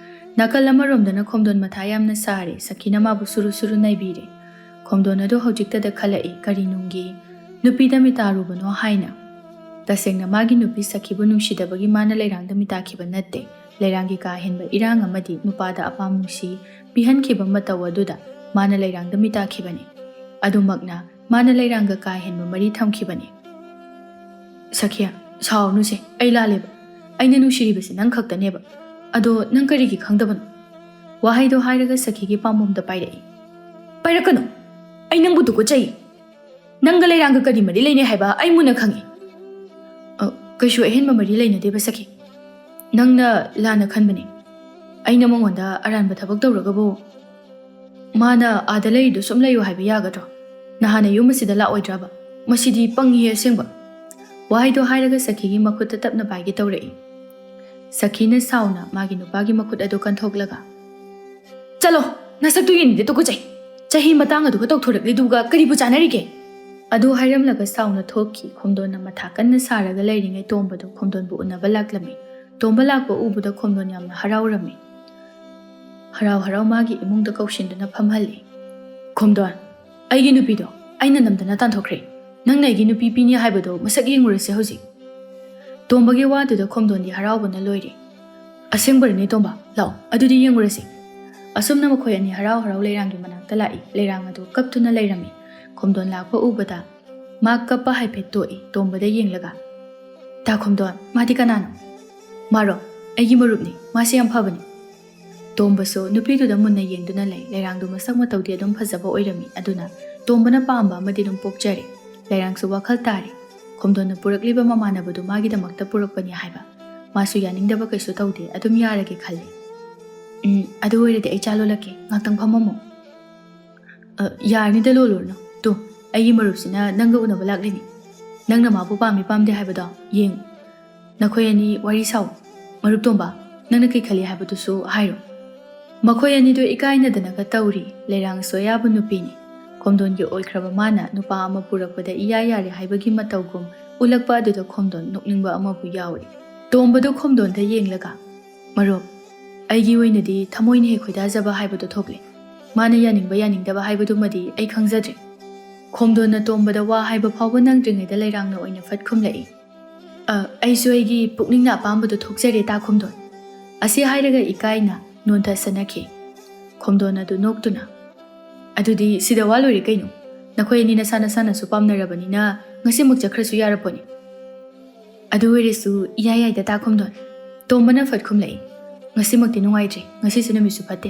ꯅꯥꯀꯜ ꯑꯃꯔꯣꯝꯗꯅ ꯈꯣꯝꯗꯣꯟ ꯃꯊꯥ ꯌꯥꯝꯅ ꯁꯥꯔꯤ꯫ ꯁꯈꯤꯅ ꯃꯥꯕꯨ ꯁꯨꯔꯨ ꯁꯨꯔꯨ ꯅꯩꯕꯤꯔꯦ꯫ ꯈꯣꯝꯗꯣꯟ ꯑꯗꯨ ꯍꯧꯖꯤꯛꯇꯗ ꯈꯜꯂꯛꯏ, ꯀꯔꯤ ꯅꯨꯡꯒꯤ ꯅꯨꯄꯤꯗ ꯃꯤꯇꯥꯔꯨꯕꯅꯣ ꯍꯥꯏꯅ꯫ ꯇꯁꯦꯡꯅ ꯃꯥꯒꯤ ꯅꯨꯄꯤ ꯁꯈꯤꯕꯨ ꯅꯨꯡꯁꯤꯗꯕꯒꯤ ꯃꯥꯅ ꯂꯩꯔꯥꯡꯗ ꯃꯤꯇꯥꯈꯤꯕ ꯅꯠꯇꯦ꯫ ꯂꯩꯔꯥꯡꯒꯤ ꯀꯥ ꯍꯦꯟꯕ ꯏꯔꯥꯡ ꯑꯃꯗꯤ ꯅꯨꯄꯥꯗ ꯑꯄꯥꯝ ꯅꯨꯡꯁꯤ ꯄꯤꯍꯟꯈꯤꯕ ꯃꯇꯧ ꯑꯗꯨꯗ ꯃꯥꯅ ꯂꯩꯔꯥꯡꯗ ꯃꯤꯇꯥꯈꯤꯕꯅꯤ꯫ ꯑꯗꯨꯃꯛꯅ ꯃꯥꯅ ꯂꯩꯔꯥꯡꯒ ꯀꯥ ꯍꯦꯟꯕ ꯃꯔꯤ ꯊꯝꯈꯤꯕꯅꯤ꯫ "ꯁꯈꯤꯌꯥ, ꯁꯥꯎꯔꯅꯨꯁꯦ, ꯑꯩ ꯂꯥꯜꯂꯦꯕ꯫ ꯑꯩꯅ ꯅꯨꯡꯁꯤꯔꯤꯕꯁꯦ ꯅꯪ ꯈꯛꯇꯅꯦꯕ꯫ ꯑꯗꯣ ꯅꯪ ꯀꯔꯤꯒꯤ ꯈꯪꯗꯕꯅꯣ?" ꯋꯥꯍꯩꯗꯣ ꯍꯥꯏꯔꯒ ꯁꯈꯤꯒꯤ ꯄꯥꯝꯕꯣꯝꯗ ꯄꯥꯏꯔꯛꯏ꯫ "ꯄꯥꯏꯔꯛꯀꯅꯨ꯫ ꯑꯩ ꯅꯪꯕꯨ ꯇꯨꯀꯠꯆꯩ꯫ ꯅꯪꯒ ꯂꯩꯔꯥꯡꯒ ꯀꯔꯤ ꯃꯔꯤ ꯂꯩꯅꯩ ꯍꯥꯏꯕ ꯑꯩ ꯃꯨꯟꯅ ꯈꯪꯉꯤ꯫" "ꯑ, ꯀꯩꯁꯨ ꯑꯍꯦꯟꯕ ꯃꯔꯤ ꯂꯩꯅꯗꯦꯕ ꯁꯈꯤ꯫ ꯅꯪꯅ ꯂꯥꯟꯅ ꯈꯟꯕꯅꯤ꯫ ꯑꯩꯅ ꯃꯉꯣꯟꯗ ꯑꯔꯥꯟꯕ ꯊꯕꯛ ꯇꯧꯔꯒꯕꯨ ꯃꯥꯅ ꯑꯥꯗ ꯂꯩꯔꯤꯗꯣ ꯁꯨꯝ ꯂꯩꯌꯨ ꯍꯥꯏꯕ ꯌꯥꯒꯗ꯭ꯔꯣ? ꯅꯍꯥꯟꯅ ꯌꯨꯝ ꯑꯁꯤꯗ ꯂꯥꯛꯑꯣꯏꯗ꯭ꯔꯕ? ꯃꯁꯤꯗꯤ ꯄꯪꯉꯤꯍꯦ ꯑꯁꯦꯡꯕ꯫" ꯋꯥꯍꯩꯗꯣ ꯍꯥꯏꯔꯒ ꯁꯈꯤꯒꯤ ꯃꯈꯨꯠꯇ ꯇꯞꯅ ꯄꯥꯏꯒꯦ ꯇꯧꯔꯛꯏ꯫ ꯁꯈꯤꯅ ꯁꯥꯎꯅ ꯃꯥꯒꯤ ꯅꯨꯄꯥꯒꯤ ꯃꯈꯨꯠ ꯑꯗꯨ ꯀꯟꯊꯣꯛꯂꯒ, "ꯆꯠꯂꯣ, ꯅꯁꯛꯇꯨ ꯌꯦꯡꯅꯤꯡꯗꯦ, ꯇꯨꯀꯠꯆꯩ꯫ ꯆꯍꯤ ꯃꯇꯥꯡ ꯑꯗꯨꯒ ꯇꯧꯊꯣꯔꯛꯂꯤꯗꯨꯒ ꯀꯔꯤꯕꯨ ꯆꯥꯟꯅꯔꯤꯒꯦ?" ꯑꯗꯨ ꯍꯥꯏꯔꯝꯂꯒ ꯁꯥꯎꯅ ꯊꯣꯛꯈꯤ꯫ ꯈꯣꯝꯗꯣꯟꯅ ꯃꯊꯥ ꯀꯟꯅ ꯁꯥꯔꯒ ꯂꯩꯔꯤꯉꯩ ꯇꯣꯝꯕꯗꯨ ꯈꯣꯝꯗꯣꯟꯕꯨ ꯎꯅꯕ ꯂꯥꯛꯂꯝꯃꯤ꯫ ꯇꯣꯝꯕ ꯂꯥꯛꯄ ꯎꯕꯗ ꯈꯣꯝꯗꯣꯟ ꯌꯥꯝꯅ ꯍꯔꯥꯎꯔꯝꯃꯤ꯫ ꯍꯔꯥꯎ ꯍꯔꯥꯎ ꯃꯥꯒꯤ ꯏꯃꯨꯡꯗ ꯀꯧꯁꯤꯟꯗꯨꯅ ꯐꯝꯍꯜꯂꯤ꯫ "ꯈꯣꯝꯗꯣꯟ, ꯑꯩꯒꯤ ꯅꯨꯄꯤꯗꯣ ꯑꯩꯅ ꯅꯝꯗꯅ ꯇꯥꯟꯊꯣꯛꯈ꯭ꯔꯦ꯫ ꯅꯪꯅ ꯑꯩꯒꯤ ꯅꯨꯄꯤ ꯄꯤꯅꯤ ꯍꯥꯏꯕꯗꯣ ꯃꯁꯛ ꯌꯦꯡꯉꯨꯔꯁꯦ ꯍꯧꯖꯤꯛ꯫" ꯇꯣꯝꯕꯒꯤ ꯋꯥꯗꯨꯗ ꯈꯣꯝꯗꯣꯟꯗꯤ ꯍꯔꯥꯎꯕꯅ ꯂꯣꯏꯔꯦ꯫ "ꯑꯁꯦꯡꯕꯔꯅꯦ ꯇꯣꯝꯕ? ꯂꯥꯛꯑꯣ, ꯑꯗꯨꯗꯤ ꯌꯦꯡꯉꯨꯔꯁꯤ꯫" ꯑꯁꯨꯝꯅ ꯃꯈꯣꯏ ꯑꯅꯤ ꯍꯔꯥꯎ ꯍꯔꯥꯎ ꯂꯩꯔꯥꯡꯒꯤ ꯃꯅꯥꯛꯇ ꯂꯥꯛꯏ꯫ ꯂꯩꯔꯥꯡ ꯑꯗꯨ ꯀꯞꯇꯨꯅ ꯂꯩꯔꯝꯃꯤ꯫ ꯈꯣꯝꯗꯣꯟ ꯂꯥꯛꯄ ꯎꯕꯗ ꯃꯥ ꯀꯞꯄ ꯍꯥꯏꯐꯦꯠ ꯇꯣꯛꯏ꯫ ꯇꯣꯝꯕꯗ ꯌꯦꯡꯂꯒ, "ꯇꯥ ꯈꯣꯝꯗꯣꯟ, ꯃꯥꯗꯤ ꯀꯅꯥꯅꯣ?" "ꯃꯥꯔꯣ? ꯑꯩꯒꯤ ꯃꯔꯨꯞꯅꯤ꯫ ꯃꯥꯁꯦ ꯌꯥꯝ ꯐꯕꯅꯤ꯫" ꯇꯣꯝꯕꯁꯨ ꯅꯨꯄꯤꯗꯨꯗ ꯃꯨꯟꯅ ꯌꯦꯡꯗꯨꯅ ꯂꯩ꯫ ꯂꯩꯔꯥꯡꯗꯨ ꯃꯁꯛ ꯃꯇꯧꯗꯤ ꯑꯗꯨꯝ ꯐꯖꯕ ꯑꯣꯏꯔꯝꯃꯤ꯫ ꯑꯗꯨꯅ ꯇꯣꯝꯕꯅ ꯄꯥꯝꯕ ꯑꯃꯗꯤ ꯑꯗꯨꯝ ꯄꯣꯛꯆꯔꯦ꯫ ꯂꯩꯔꯥꯡꯁꯨ ꯋꯥꯈꯜ ꯇꯥꯔꯦ꯫ ꯈꯣꯝꯗꯣꯟꯅ ꯄꯨꯔꯛꯂꯤꯕ ꯃꯃꯥꯟꯅꯕꯗꯨ ꯃꯥꯒꯤꯗꯃꯛꯇ ꯄꯨꯔꯛꯄꯅꯤ ꯍꯥꯏꯕ꯫ ꯃꯥꯁꯨ ꯌꯥꯅꯤꯡꯗꯕ ꯀꯩꯁꯨ ꯇꯧꯗꯦ, ꯑꯗꯨꯝ ꯌꯥꯔꯒꯦ ꯈꯜꯂꯦ꯫ "ꯎꯝ, ꯑꯗꯨ ꯑꯣꯏꯔꯗꯤ ꯑꯩ ꯆꯥ ꯂꯣꯜꯂꯛꯀꯦ, ꯉꯥꯛꯇꯪ ꯐꯝꯃꯝꯃꯣ꯫" "ꯑ, ꯌꯥꯔꯅꯤꯗ, ꯂꯣꯜꯂꯨꯔꯅꯨ꯫ ꯇꯨ, ꯑꯩꯒꯤ ꯃꯔꯨꯞꯁꯤꯅ ꯅꯪꯒ ꯎꯅꯕ ꯂꯥꯛꯂꯤꯅꯤ꯫ ꯅꯪꯅ ꯃꯥꯕꯨ ꯄꯥꯝꯃꯤ ꯄꯥꯝꯗꯦ ꯍꯥꯏꯕꯗꯣ ꯌꯦꯡꯉꯨ꯫ ꯅꯈꯣꯏ ꯑꯅꯤ ꯋꯥꯔꯤ ꯁꯥꯎ꯫ ꯃꯔꯨꯞ ꯇꯣꯝꯕ, ꯅꯪꯅ ꯀꯩ ꯈꯜꯂꯤ ꯍꯥꯏꯕꯗꯨꯁꯨ ꯍꯥꯏꯔꯣ꯫" ꯃꯈꯣꯏ ꯑꯅꯤꯗꯨ ꯏꯀꯥꯏꯅꯗꯅꯒ ꯇꯧꯔꯤ꯫ ꯂꯩꯔꯥꯡꯁꯨ ꯑꯌꯥꯕ ꯅꯨꯄꯤꯅꯤ꯫ ꯈꯣꯝꯗꯣꯟꯒꯤ ꯑꯣꯏꯈ꯭ꯔꯕ ꯃꯥꯅ ꯅꯨꯄꯥ ꯑꯃ ꯄꯨꯔꯛꯄꯗ ꯏꯌꯥ ꯌꯥꯔꯦ ꯍꯥꯏꯕꯒꯤ ꯃꯇꯧꯒꯨꯝ ꯎꯠꯂꯛꯄ ꯑꯗꯨꯗ ꯈꯣꯝꯗꯣꯟ ꯅꯣꯛꯅꯤꯡꯕ ꯑꯃꯕꯨ ꯌꯥꯎꯔꯤ꯫ ꯇꯣꯝꯕꯗꯨ ꯈꯣꯝꯗꯣꯟꯗ ꯌꯦꯡꯂꯒ, "ꯃꯔꯨꯞ, ꯑꯩꯒꯤ ꯑꯣꯏꯅꯗꯤ ꯊꯃꯣꯏꯅ ꯍꯦꯛ ꯈꯣꯏꯗꯥꯖꯕ ꯍꯥꯏꯕꯗꯨ ꯊꯣꯛꯂꯦ꯫ ꯃꯥꯅ ꯌꯥꯅꯤꯡꯕ ꯌꯥꯅꯤꯡꯗꯕ ꯍꯥꯏꯕꯗꯨꯃꯗꯤ ꯑꯩ ꯈꯪꯖꯗ꯭ꯔꯦ꯫" ꯈꯣꯝꯗꯣꯟꯅ ꯇꯣꯝꯕꯗ ꯋꯥ ꯍꯥꯏꯕ ꯐꯥꯎꯕ ꯅꯪꯗ꯭ꯔꯤꯉꯩꯗ ꯂꯩꯔꯥꯡꯅ ꯑꯣꯏꯅ ꯐꯠ ꯈꯨꯝꯂꯛꯏ꯫ "ꯑ, ꯑꯩꯁꯨ ꯑꯩꯒꯤ ꯄꯨꯛꯅꯤꯡꯅ ꯑꯄꯥꯝꯕꯗꯨ ꯊꯣꯛꯆꯔꯦ ꯇꯥ ꯈꯣꯝꯗꯣꯟ꯫ ꯑꯁꯤ ꯍꯥꯏꯔꯒ ꯏꯀꯥꯏꯅ ꯅꯣꯟꯊꯁꯅꯈꯤ꯫ ꯈꯣꯝꯗꯣꯟ ꯑꯗꯨ ꯅꯣꯛꯇꯨꯅ, "ꯑꯗꯨꯗꯤ ꯁꯤꯗ ꯋꯥ ꯂꯣꯏꯔꯦ ꯀꯩꯅꯣ? ꯅꯈꯣꯏ ꯑꯅꯤ ꯅꯁꯥ ꯅꯁꯥꯅꯁꯨ ꯄꯥꯝꯅꯔꯕꯅꯤꯅ ꯉꯁꯤꯃꯛ ꯆꯠꯈ꯭ꯔꯁꯨ ꯌꯥꯔꯄꯣꯠꯅꯤ꯫ ꯑꯗꯨ ꯑꯣꯏꯔꯁꯨ ꯏꯌꯥ ꯌꯥꯏꯗ ꯇꯥ ꯈꯣꯝꯗꯣꯟ꯫" ꯇꯣꯝꯕꯅ ꯐꯠ ꯈꯨꯝꯂꯛꯏ꯫ "ꯉꯁꯤꯃꯛꯇꯤ ꯅꯨꯡꯉꯥꯏꯇ꯭ꯔꯦ, ꯉꯁꯤꯁꯨ ꯅꯨꯃꯤꯠꯁꯨ ꯐꯠꯇꯦ꯫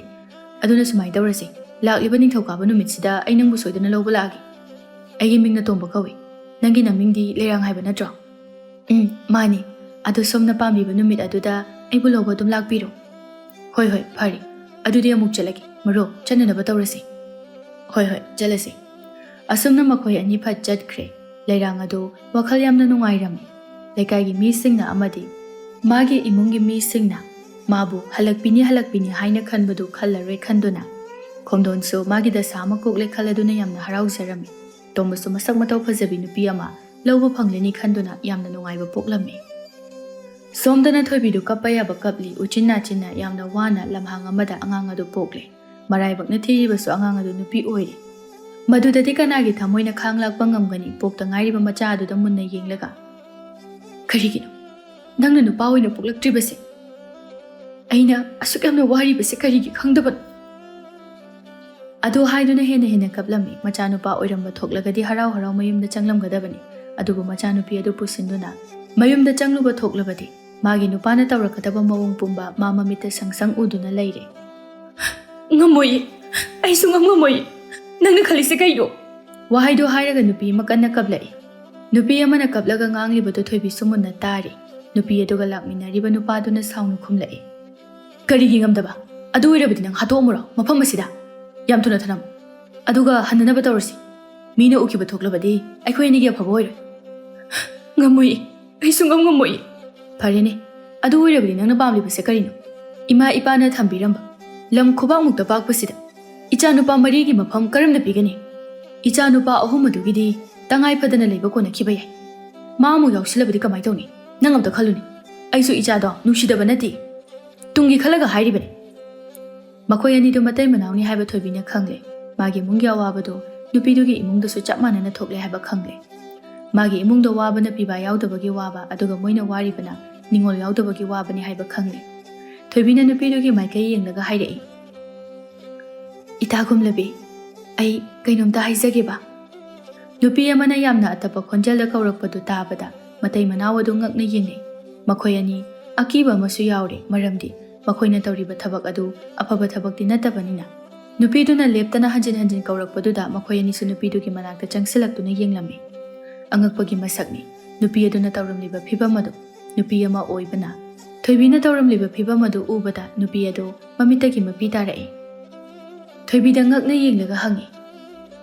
ꯑꯗꯨꯅ ꯁꯨꯃꯥꯏꯅ ꯇꯧꯔꯁꯤ, ꯂꯥꯛꯂꯤꯕ ꯅꯤꯡꯊꯧꯀꯥꯕ ꯅꯨꯃꯤꯠꯁꯤꯗ ꯑꯩ ꯅꯪꯕꯨ ꯁꯣꯏꯗꯅ ꯂꯧꯕ ꯂꯥꯛꯑꯒꯦ꯫ ꯑꯩꯒꯤ ꯃꯤꯡꯅ ꯇꯣꯝꯕ ꯀꯧꯏ꯫ ꯅꯪꯒꯤ ꯅꯃꯤꯡꯗꯤ ꯂꯩꯔꯥꯡ ꯍꯥꯏꯕ ꯅꯠꯇ꯭ꯔꯣ?" "ꯎꯝ, ꯃꯥꯅꯤ꯫ ꯑꯗꯣ ꯁꯣꯝꯅ ꯄꯥꯝꯕꯤꯕ ꯅꯨꯃꯤꯠ ꯑꯗꯨꯗ ꯑꯩꯕꯨ ꯂꯧꯕ ꯑꯗꯨꯝ ꯂꯥꯛꯄꯤꯔꯣ꯫" "ꯍꯣꯏ, ꯍꯣꯏ, ꯐꯔꯦ꯫ ꯑꯗꯨꯗꯤ ꯑꯃꯨꯛ ꯆꯠꯂꯒꯦ꯫ ꯃꯔꯨꯞ, ꯆꯠꯅꯅꯕ ꯇꯧꯔꯁꯤ꯫" "ꯍꯣꯏ, ꯍꯣꯏ, ꯆꯠꯂꯁꯤ꯫" ꯑꯁꯨꯝꯅ ꯃꯈꯣꯏ ꯑꯅꯤ ꯐꯠ ꯆꯠꯈ꯭ꯔꯦ꯫ ꯂꯩꯔꯥꯡ ꯑꯗꯨ ꯋꯥꯈꯜ ꯌꯥꯝꯅ ꯅꯨꯡꯉꯥꯏꯔꯝꯃꯤ꯫ ꯂꯩꯀꯥꯏꯒꯤ ꯃꯤꯁꯤꯡꯅ ꯑꯃꯗꯤ ꯃꯥꯒꯤ ꯏꯃꯨꯡꯒꯤ ꯃꯤꯁꯤꯡꯅ ꯃꯥꯕꯨ ꯍꯜꯂꯛꯄꯤꯅꯤ, ꯍꯜꯂꯛꯄꯤꯅꯤ ꯍꯥꯏꯅ ꯈꯟꯕꯗꯨ ꯈꯜꯂꯔꯣꯏ ꯈꯟꯗꯨꯅ, ꯈꯣꯝꯗꯣꯟꯁꯨ ꯃꯥꯒꯤ ꯗꯁꯥ ꯑꯃ ꯀꯣꯛꯂꯦ ꯈꯜꯂꯗꯨꯅ ꯌꯥꯝꯅ ꯍꯔꯥꯎꯖꯔꯝꯃꯤ꯫ ꯇꯣꯝꯕꯁꯨ ꯃꯁꯛ ꯃꯇꯧ ꯐꯖꯕꯤ ꯅꯨꯄꯤ ꯑꯃ ꯂꯧꯕ ꯐꯪꯂꯅꯤ ꯈꯟꯗꯨꯅ ꯌꯥꯝꯅ ꯅꯨꯡꯉꯥꯏꯕ ꯄꯣꯛꯂꯝꯃꯤ꯫ ꯁꯣꯝꯗꯅ ꯊꯣꯏꯕꯤꯗꯨ ꯀꯞꯄ ꯌꯥꯕ ꯀꯞꯂꯤ, ꯎꯆꯤꯟ ꯅꯥꯆꯤꯟꯅ ꯌꯥꯝꯅ ꯋꯥꯅ ꯂꯝꯍꯥꯡ ꯑꯃꯗ ꯑꯉꯥꯡ ꯑꯗꯨ ꯄꯣꯛꯂꯦ꯫ ꯃꯔꯥꯏꯕꯛꯅ ꯊꯤꯔꯤꯕꯁꯨ ꯑꯉꯥꯡ ꯑꯗꯨ ꯅꯨꯄꯤ ꯑꯣꯏꯔꯦ꯫ ꯃꯗꯨꯗꯗꯤ ꯀꯅꯥꯒꯤ ꯊꯃꯣꯏꯅ ꯈꯥꯡ ꯂꯥꯛꯄ ꯉꯝꯒꯅꯤ? ꯄꯣꯛꯇ ꯉꯥꯏꯔꯤꯕ ꯃꯆꯥ ꯑꯗꯨꯗ ꯃꯨꯟꯅ ꯌꯦꯡꯂꯒ, "ꯀꯔꯤꯒꯤꯅꯣ ꯅꯪꯅ ꯅꯨꯄꯥ ꯑꯣꯏꯅ ꯄꯣꯛꯂꯛꯇ꯭ꯔꯤꯕꯁꯦ? ꯑꯩꯅ ꯑꯁꯨꯛ ꯌꯥꯝꯅ ꯋꯥꯔꯤꯕꯁꯦ ꯀꯔꯤꯒꯤ ꯈꯪꯗꯕꯅꯣ?" ꯑꯗꯨ ꯍꯥꯏꯗꯨꯅ ꯍꯦꯟꯅ ꯍꯦꯟꯅ ꯀꯞꯂꯝꯃꯤ꯫ ꯃꯆꯥꯅꯨꯄꯥ ꯑꯣꯏꯔꯝꯕ ꯊꯣꯛꯂꯒꯗꯤ ꯍꯔꯥꯎ ꯍꯔꯥꯎ ꯃꯌꯨꯝꯗ ꯆꯪꯂꯝꯒꯗꯕꯅꯤ꯫ ꯑꯗꯨꯕꯨ ꯃꯆꯥꯅꯨꯄꯤ ꯑꯗꯨ ꯄꯨꯁꯤꯟꯗꯨꯅ ꯃꯌꯨꯝꯗ ꯆꯪꯂꯨꯕ ꯊꯣꯛꯂꯕꯗꯤ ꯃꯥꯒꯤ ꯅꯨꯄꯥꯅ ꯇꯧꯔꯛꯀꯗꯕ ꯃꯑꯣꯡ ꯄꯨꯝꯕ ꯃꯥ ꯃꯃꯤꯠꯇ ꯁꯪ ꯁꯪ ꯎꯗꯨꯅ ꯂꯩꯔꯦ꯫ "ꯉꯝꯃꯣꯏꯌꯦ, ꯑꯩ ꯁꯨꯡꯉꯝ ꯉꯝꯃꯣꯏꯌꯦ꯫ ꯅꯪꯅ ꯈꯜꯂꯤꯁꯦ ꯀꯩꯅꯣ?" ꯋꯥꯍꯩꯗꯣ ꯍꯥꯏꯔꯒ ꯅꯨꯄꯤ ꯑꯃ ꯀꯟꯅ ꯀꯞꯂꯛꯏ꯫ ꯅꯨꯄꯤ ꯑꯃꯅ ꯀꯞꯂꯒ ꯉꯥꯡꯂꯤꯕꯗꯨ ꯊꯣꯏꯕꯤꯁꯨ ꯃꯨꯟꯅ ꯇꯥꯔꯤ꯫ ꯅꯨꯄꯤ ꯑꯗꯨꯒ ꯂꯥꯛꯃꯤꯟꯅꯔꯤꯕ ꯅꯨꯄꯥꯗꯨꯅ ꯁꯥꯎꯅ ꯈꯨꯝꯂꯛꯏ꯫ "ꯀꯔꯤꯒꯤ ꯉꯝꯗꯕ? ꯑꯗꯨ ꯑꯣꯏꯔꯕꯗꯤ ꯅꯪ ꯍꯥꯠꯇꯣꯛꯑꯝꯃꯨꯔꯣ ꯃꯐꯝ ꯑꯁꯤꯗ꯫ ꯌꯥꯝ ꯊꯨꯅ ꯊꯅꯝꯃꯨ꯫ ꯑꯗꯨꯒ ꯍꯟꯅꯅꯕ ꯇꯧꯔꯁꯤ꯫ ꯃꯤꯅ ꯎꯈꯤꯕ ꯊꯣꯛꯂꯕꯗꯤ ꯑꯩꯈꯣꯏ ꯑꯅꯤꯒꯤ ꯑꯐꯕ ꯑꯣꯏꯔꯣꯏ꯫" "ꯉꯝꯃꯣꯏꯌꯦ, ꯑꯩ ꯁꯨꯡꯉꯝ ꯉꯝꯃꯣꯏꯌꯦ꯫" "ꯐꯔꯦꯅꯦ, ꯑꯗꯨ ꯑꯣꯏꯔꯕꯗꯤ ꯅꯪꯅ ꯄꯥꯝꯂꯤꯕꯁꯦ ꯀꯔꯤꯅꯣ? ꯏꯃꯥ ꯏꯄꯥꯅ ꯊꯝꯕꯤꯔꯝꯕ ꯂꯝ ꯈꯨꯕꯥꯛꯃꯨꯛꯇ ꯄꯥꯛꯄꯁꯤꯗ ꯏꯆꯥ ꯅꯨꯄꯥ ꯃꯔꯤꯒꯤ ꯃꯐꯝ ꯀꯔꯝꯅ ꯄꯤꯒꯅꯤ? ꯏꯆꯥ ꯅꯨꯄꯥ ꯑꯍꯨꯝ ꯑꯗꯨꯒꯤꯗꯤ ꯇꯉꯥꯏ ꯐꯗꯅ ꯂꯩꯕ ꯀꯣꯟꯅꯈꯤꯕ ꯌꯥꯏ꯫ ꯃꯥ ꯑꯃꯨꯛ ꯌꯥꯎꯁꯤꯜꯂꯕꯗꯤ ꯀꯃꯥꯏ ꯇꯧꯅꯤ? ꯅꯪ ꯑꯝꯇ ꯈꯜꯂꯨꯅꯦ꯫ ꯑꯩꯁꯨ ꯏꯆꯥꯗꯣ ꯅꯨꯡꯁꯤꯗꯕ ꯅꯠꯇꯦ, ꯇꯨꯡꯒꯤ ꯈꯜꯂꯒ ꯍꯥꯏꯔꯤꯕꯅꯤ꯫" ꯃꯈꯣꯏ ꯑꯅꯤꯗꯨ ꯃꯇꯩ ꯃꯅꯥꯎꯅꯤ ꯍꯥꯏꯕ ꯊꯣꯏꯕꯤꯅ ꯈꯪꯂꯦ꯫ ꯃꯥꯒꯤ ꯏꯃꯨꯡꯒꯤ ꯑꯋꯥꯕꯗꯨ ꯅꯨꯄꯤꯗꯨꯒꯤ ꯏꯃꯨꯡꯗꯁꯨ ꯆꯞ ꯃꯥꯟꯅꯅ ꯊꯣꯛꯂꯦ ꯍꯥꯏꯕ ꯈꯪꯂꯦ꯫ ꯃꯥꯒꯤ ꯏꯃꯨꯡꯗ ꯋꯥꯕꯅ ꯄꯤꯕꯥ ꯌꯥꯎꯗꯕꯒꯤ ꯋꯥꯕ, ꯑꯗꯨꯒ ꯃꯣꯏꯅ ꯋꯥꯔꯤꯕꯅ ꯅꯤꯉꯣꯜ ꯌꯥꯎꯗꯕꯒꯤ ꯋꯥꯕꯅꯤ ꯍꯥꯏꯕ ꯈꯪꯂꯦ꯫ ꯊꯣꯏꯕꯤꯅ ꯅꯨꯄꯤꯗꯨꯒꯤ ꯃꯥꯏꯀꯩ ꯌꯦꯡꯂꯒ ꯍꯥꯏꯔꯛꯏ, "ꯏꯇꯥ ꯒꯨꯝꯂꯕꯤ, ꯑꯩ ꯀꯩꯅꯣꯝꯇ ꯍꯥꯏꯖꯒꯦꯕ꯫" ꯅꯨꯄꯤ ꯑꯃꯅ ꯌꯥꯝꯅ ꯑꯇꯞꯄ ꯈꯣꯟꯖꯦꯜꯗ ꯀꯧꯔꯛꯄꯗꯨ ꯇꯥꯕꯗ ꯃꯇꯩ ꯃꯅꯥꯎ ꯑꯗꯨ ꯉꯛꯅ ꯌꯦꯡꯅꯩ꯫ ꯃꯈꯣꯏ ꯑꯅꯤ ꯑꯀꯤꯕ ꯑꯃꯁꯨ ꯌꯥꯎꯔꯦ, ꯃꯔꯝꯗꯤ ꯃꯈꯣꯏꯅ ꯇꯧꯔꯤꯕ ꯊꯕꯛ ꯑꯗꯨ ꯑꯐꯕ ꯊꯕꯛꯇꯤ ꯅꯠꯇꯕꯅꯤꯅ꯫ ꯅꯨꯄꯤꯗꯨꯅ ꯂꯦꯞꯇꯅ ꯍꯟꯖꯤꯟ ꯍꯟꯖꯤꯟ ꯀꯧꯔꯛꯄꯗꯨꯗ ꯃꯈꯣꯏ ꯑꯅꯤꯁꯨ ꯅꯨꯄꯤꯗꯨꯒꯤ ꯃꯅꯥꯛꯇ ꯆꯪꯁꯤꯜꯂꯛꯇꯨꯅ ꯌꯦꯡꯂꯝꯃꯤ꯫ ꯑꯉꯛꯄꯒꯤ ꯃꯁꯛꯅꯤ ꯅꯨꯄꯤ ꯑꯗꯨꯅ ꯇꯧꯔꯝꯂꯤꯕ ꯐꯤꯚꯝ ꯑꯗꯨ꯫ ꯅꯨꯄꯤ ꯑꯃ ꯑꯣꯏꯕꯅ ꯊꯣꯏꯕꯤꯅ ꯇꯧꯔꯝꯂꯤꯕ ꯐꯤꯚꯝ ꯑꯗꯨ ꯎꯕꯗ ꯅꯨꯄꯤ ꯑꯗꯨ ꯃꯃꯤꯠꯇꯒꯤ ꯃꯄꯤ ꯇꯥꯔꯛꯏ꯫ ꯊꯣꯏꯕꯤꯗ ꯉꯛꯅ ꯌꯦꯡꯂꯒ ꯍꯪꯉꯤ,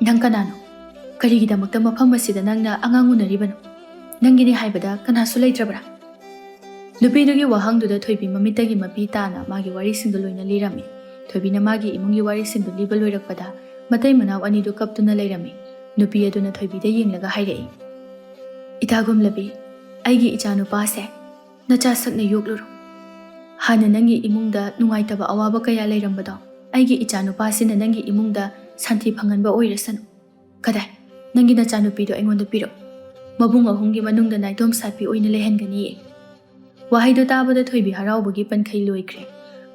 "ꯅꯪ ꯀꯅꯥꯅꯣ? ꯀꯔꯤꯒꯤꯗꯃꯛꯇ ꯃꯐꯝ ꯑꯁꯤꯗ ꯅꯪꯅ ꯑꯉꯥꯡ ꯎꯅꯔꯤꯕꯅꯣ? ꯅꯪꯒꯤꯅꯤ ꯍꯥꯏꯕꯗ ꯀꯅꯥꯁꯨ ꯂꯩꯇ꯭ꯔꯕ꯭ꯔꯥ?" ꯅꯨꯄꯤꯗꯨꯒꯤ ꯋꯥꯍꯪꯗꯨꯗ ꯊꯣꯏꯕꯤ ꯃꯃꯤꯠꯇꯒꯤ ꯃꯄꯤ ꯇꯥꯅ ꯃꯥꯒꯤ ꯋꯥꯔꯤꯁꯤꯡꯗꯨ ꯂꯣꯏꯅ ꯂꯤꯔꯝꯃꯤ꯫ ꯊꯣꯏꯕꯤꯅ ꯃꯥꯒꯤ ꯏꯃꯨꯡꯒꯤ ꯋꯥꯔꯤꯁꯤꯡꯗꯨ ꯂꯤꯕ ꯂꯣꯏꯔꯛꯄꯗ ꯃꯇꯩ ꯃꯅꯥꯎ ꯑꯅꯤꯗꯨ ꯀꯞꯇꯨꯅ ꯂꯩꯔꯝꯃꯤ꯫ ꯅꯨꯄꯤ ꯑꯗꯨꯅ ꯊꯣꯏꯕꯤꯗ ꯌꯦꯡꯂꯒ ꯍꯥꯏꯔꯛꯏ, "ꯏꯇꯥ ꯒꯨꯝꯂꯕꯤ, ꯑꯩꯒꯤ ꯏꯆꯥꯅꯨꯄꯥꯁꯦ ꯅꯆꯥ ꯁꯛꯅ ꯌꯣꯛꯂꯨꯔꯣ꯫ ꯍꯥꯟꯅ ꯅꯪꯒꯤ ꯏꯃꯨꯡꯗ ꯅꯨꯡꯉꯥꯏꯇꯕ ꯑꯋꯥꯕ ꯀꯌꯥ ꯂꯩꯔꯝꯕꯗꯣ ꯑꯩꯒꯤ ꯏꯆꯥꯅꯨꯄꯥꯁꯤꯅ ꯅꯪꯒꯤ ꯏꯃꯨꯡꯗ ꯁꯥꯟꯇꯤ ꯐꯪꯍꯟꯕ ꯑꯣꯏꯔꯁꯅꯨ꯫ ꯀꯗꯥꯏ, ꯅꯪꯒꯤ ꯅꯆꯥꯅꯨꯄꯤꯗꯣ ꯑꯩꯉꯣꯟꯗ ꯄꯤꯔꯛꯎ꯫ ꯃꯕꯨꯡ ꯑꯍꯨꯝꯒꯤ ꯃꯅꯨꯡꯗ ꯅꯥꯏꯇꯣꯝ ꯁꯥꯠꯄꯤ ꯑꯣꯏꯅ ꯂꯩꯍꯟꯒꯅꯤꯌꯦ꯫" ꯋꯥꯍꯩꯗꯣ ꯇꯥꯕꯗ ꯊꯣꯏꯕꯤ ꯍꯔꯥꯎꯕꯒꯤ ꯄꯟꯈꯩ ꯂꯣꯏꯈ꯭ꯔꯦ꯫